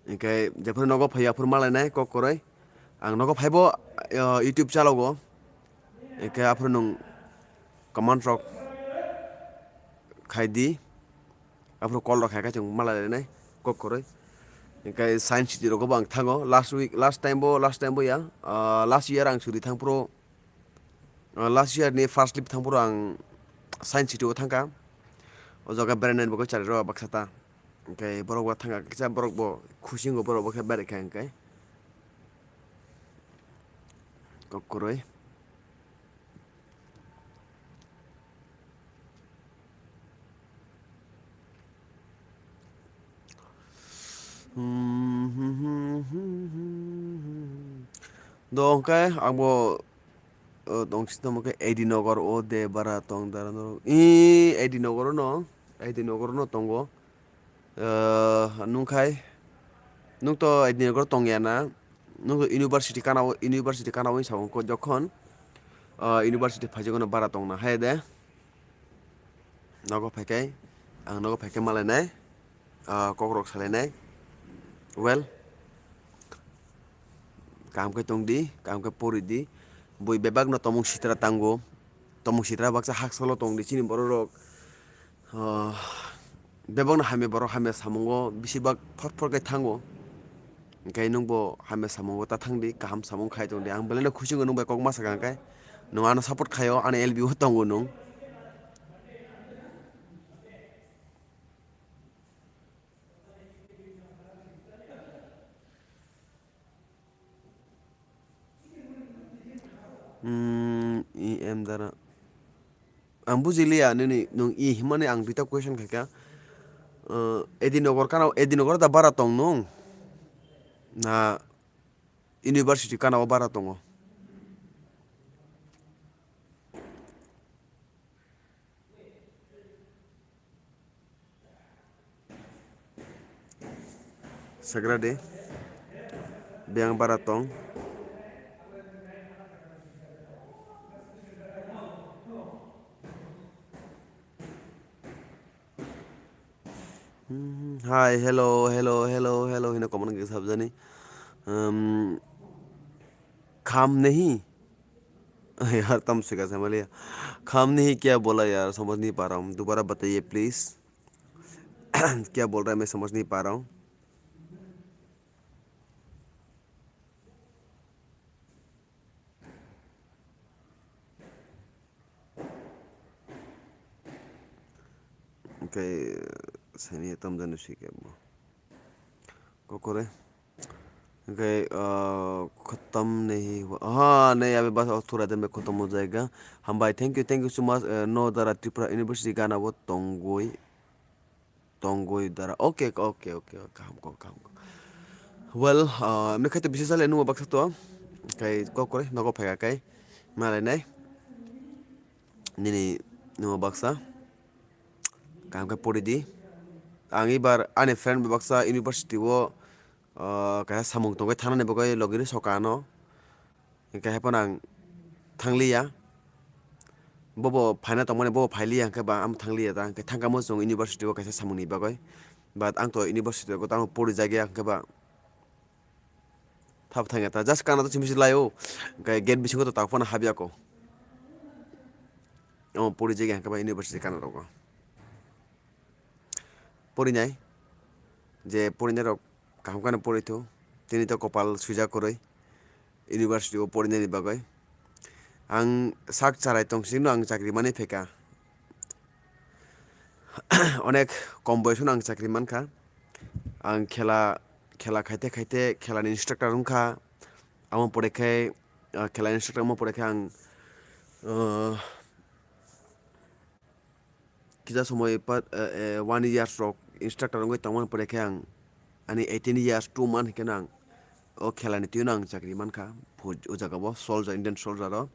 Hwnkhe jephuru nogo phaiya aphuru malainai kok kwrwi. Ang nogo phaibo, o, YouTube chalogo. Hwnkhe aphuru nwng comment rok khai di. Aphuru call rok khai khe chwng malainai kok kwrwi. Hwnkhe Science City rogo bo ang thango. Last week, last time bo, last time bo ya, ah, last year ang suri thang phuru, ah, last year ni first week thang phuru ang Science City o thangkha. O jaga berai nani bagwi chwrairok baksa ta. Hwnkhe borok bo thangkha kisa, borok bo khusingo, borok bo khe berai kha hwnkhe. Kok kwrwi. Do hwnkhe ang bo, o, tong si tongmo khe A D Nagar o de bara tong dara norok. I A D Nagar o no, A D Nagar o no tongo. Eh, nung khai, nung to A D Nagar tong ya na, nung to university kana o, university kana o wngsa wngkha jokhon, eh, university phaijak no bara tong na hai de. Nogo phai khe, ang nogo phai khe malainai, ah, kok rok salainai. Well, kaham khe tong di, kaham khe pori di. Bui bebak no tomung sitra tango, tomung sitra baksa hakchalo tong di chini borok rok. Ah, bebak no hamya borok hamya samungo bisi bak phot phot khe thango. Hwnkhe nwng bo hamya samungo ta thang di, kaham samung khai tong di. Ang belai no khusi wngkha nwng bai kok ma sakha hwnkhe. Nwng ano support khaio, ani L B o tongo nwng. Hmm, E M dara. Ang bujiliya nini nwng E himani ang duita question khaikha. Uh, A D Nagar kana, A D Nagar da bara tong nwng? Na university kana o bara tongo? Sagra de. Biyang bara tong. Hmm, hi, hello, hello, hello, hello hino comment khe sabjani. Um, kham nahi? यार, तम सिखा से मलिया। खाम नहीं क्या बोला यार, समझ नहीं पा रहा हूँ, दोबारा बताइए please। क्या बोल रहा है, मैं समझ नहीं पा रहा हूँ। Okay, sani tam jani si ke mo. Kokore. Okay, uh, khatam nahi hua. Ha, nahi, abhi bas, thora din mein khatam ho jayega. Hambai, thank you, thank you so much. Uh, no dara Tripura University gana wo tongoi. Tongoi dara. Okay, okay, okay, okay. Kaham ko, kaham ko. Well, uh, mne khai to bisi sale nuwa baksa to. Kai kokore, nogo phai kai. malainai. Nini nimo baksa kaham khe pori di. Ang ibar ani friend bai baksa university o, ah, kaisa samung tongwi thangnani bagwi logiri soka ano. Hinkhe haiphano ang thangliya. Bobo phaina tongmani, bobo phailiya hinkhe ba ang thangliya ta. Hinkhe thangkamo chwng university o kaisa samungni bagwi. But ang to university o tamo pori jagya hinkhe ba. Thap thangya ta, just kana to simi se lai o. Hinkhe gate bisingo to tak phano habya ko. Omo pori jagya hinkhe ba university kana rogo. Porinai, je porinai rok kaham kheno poroi tho, tini to kopal suijak kwrwi university o porinani bagwi. Ang sak charai tong sino ang chakri mani phaikha. Onek kom boyosno ang chakri mankha. Ang khela, khela khaite khaite khelani instructor wngkha. Amo pore khe, ah, khela instructor amo pore khe ang, ah, kisa somoi pat, eh, eh, one years rok instructor wngwi tongmani pore khe ang ani eighteen years two month hinkhe no ang o khelani twino ang chakri mankha. Phu-, o jaga o soldier, Indian soldier o.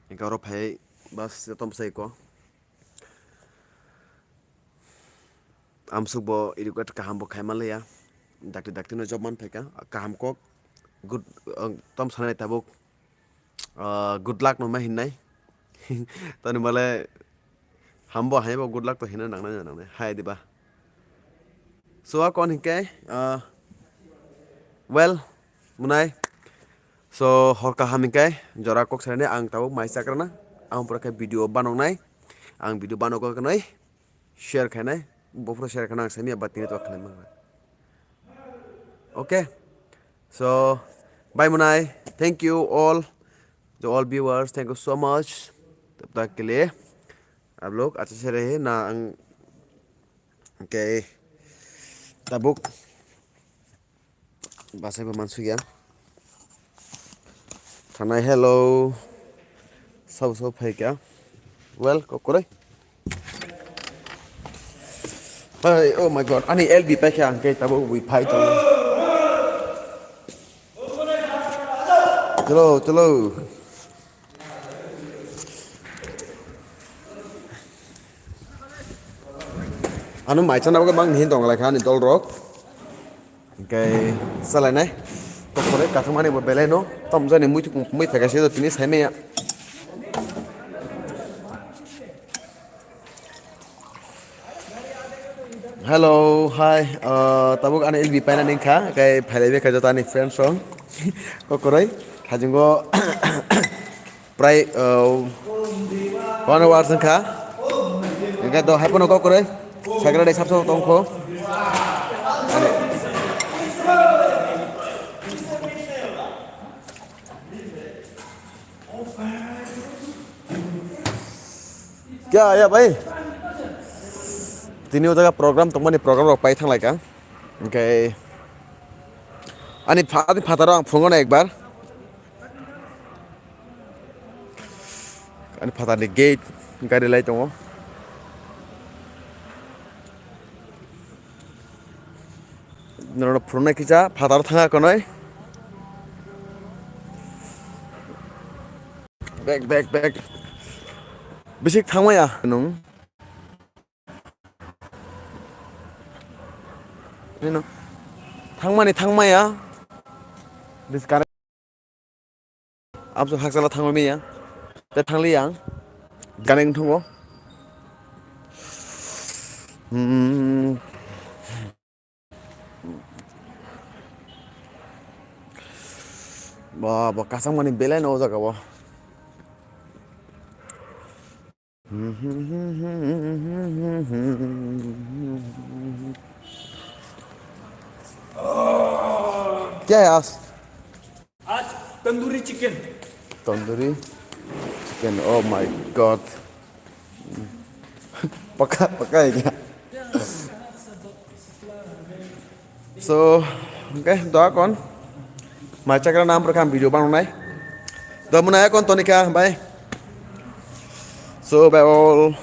Hinkhe oro phai bas joto bwsai ko. Amsuk bo educate kaham bo khai manliya. Dakti dakti no job man phaikha. Kaham kok good, ah, tom sanai tabuk. Ah, good luck no ma hinnai. Toni bale hambo haibo good luck to hina nangnai nangnai. Hai diba. So, a kon hinkhe, ah, well, munai. So, hor kaham hinkhe, jora kok sarani ang tabuk mai chakrana. Ang pura khe video banoknai. Ang video banok kanai. Share khainai, buphuru share khaina ang sami ya, but tini to khlai mangla. Okay, so bye munai, thank you all, to all viewers, thank you so much. Tab tak ke liye, aap log acha se rahe na ang, okay, tabuk. Bwsai bo mansukya. Thanai hello. Sabo sabo phaikha. Well, kokroi. Hey, oh my God. Ani L B paikha ang khe tabuk wi phai tongo. Chalo, chalo. Ano mai chana bagwi mang hin tong lai kha ani dol rok. Hinkhe salainai. Kokore kathwmani bo belai no. Tom jani mui thuk mui thaka se tini sai maya. Hello, hi. Uh, tabuk ani L B paina ning kha. Kai phailai be kha jota ani friends rok. Kokoroi. Hajingo. Prai, uh, one hours wngkha. Hingke do hai pono kok kwrwi. Sagra dai sabsa tongkho. Kya ya bhai? Tini o jaga program tongmani program rok pai thanglaikha. Hingke ani pha-, ani phataro ang phunukgo na ekbar. Ani phatarni gate gari lai tongo. Norok phunuknai kisa phatar thanga konoi. Bek, bek, bek. Bisik thangmaya nung. Nino. Thangmani thangmaya. This current. Abso hakchala thangmaya. Te thangli yang. Ganeng thungo. Hmm. Ba, ba, kasang mani belai no o jaga o. Kya hai aaj? Aaj tandoori chicken. Tandoori chicken, oh my God. Pakka, pakka hai kya? So, okay, doa kon. Mai chakra nam rakam video bangnai. Doa munaya kon tonika, bye. So, bye all.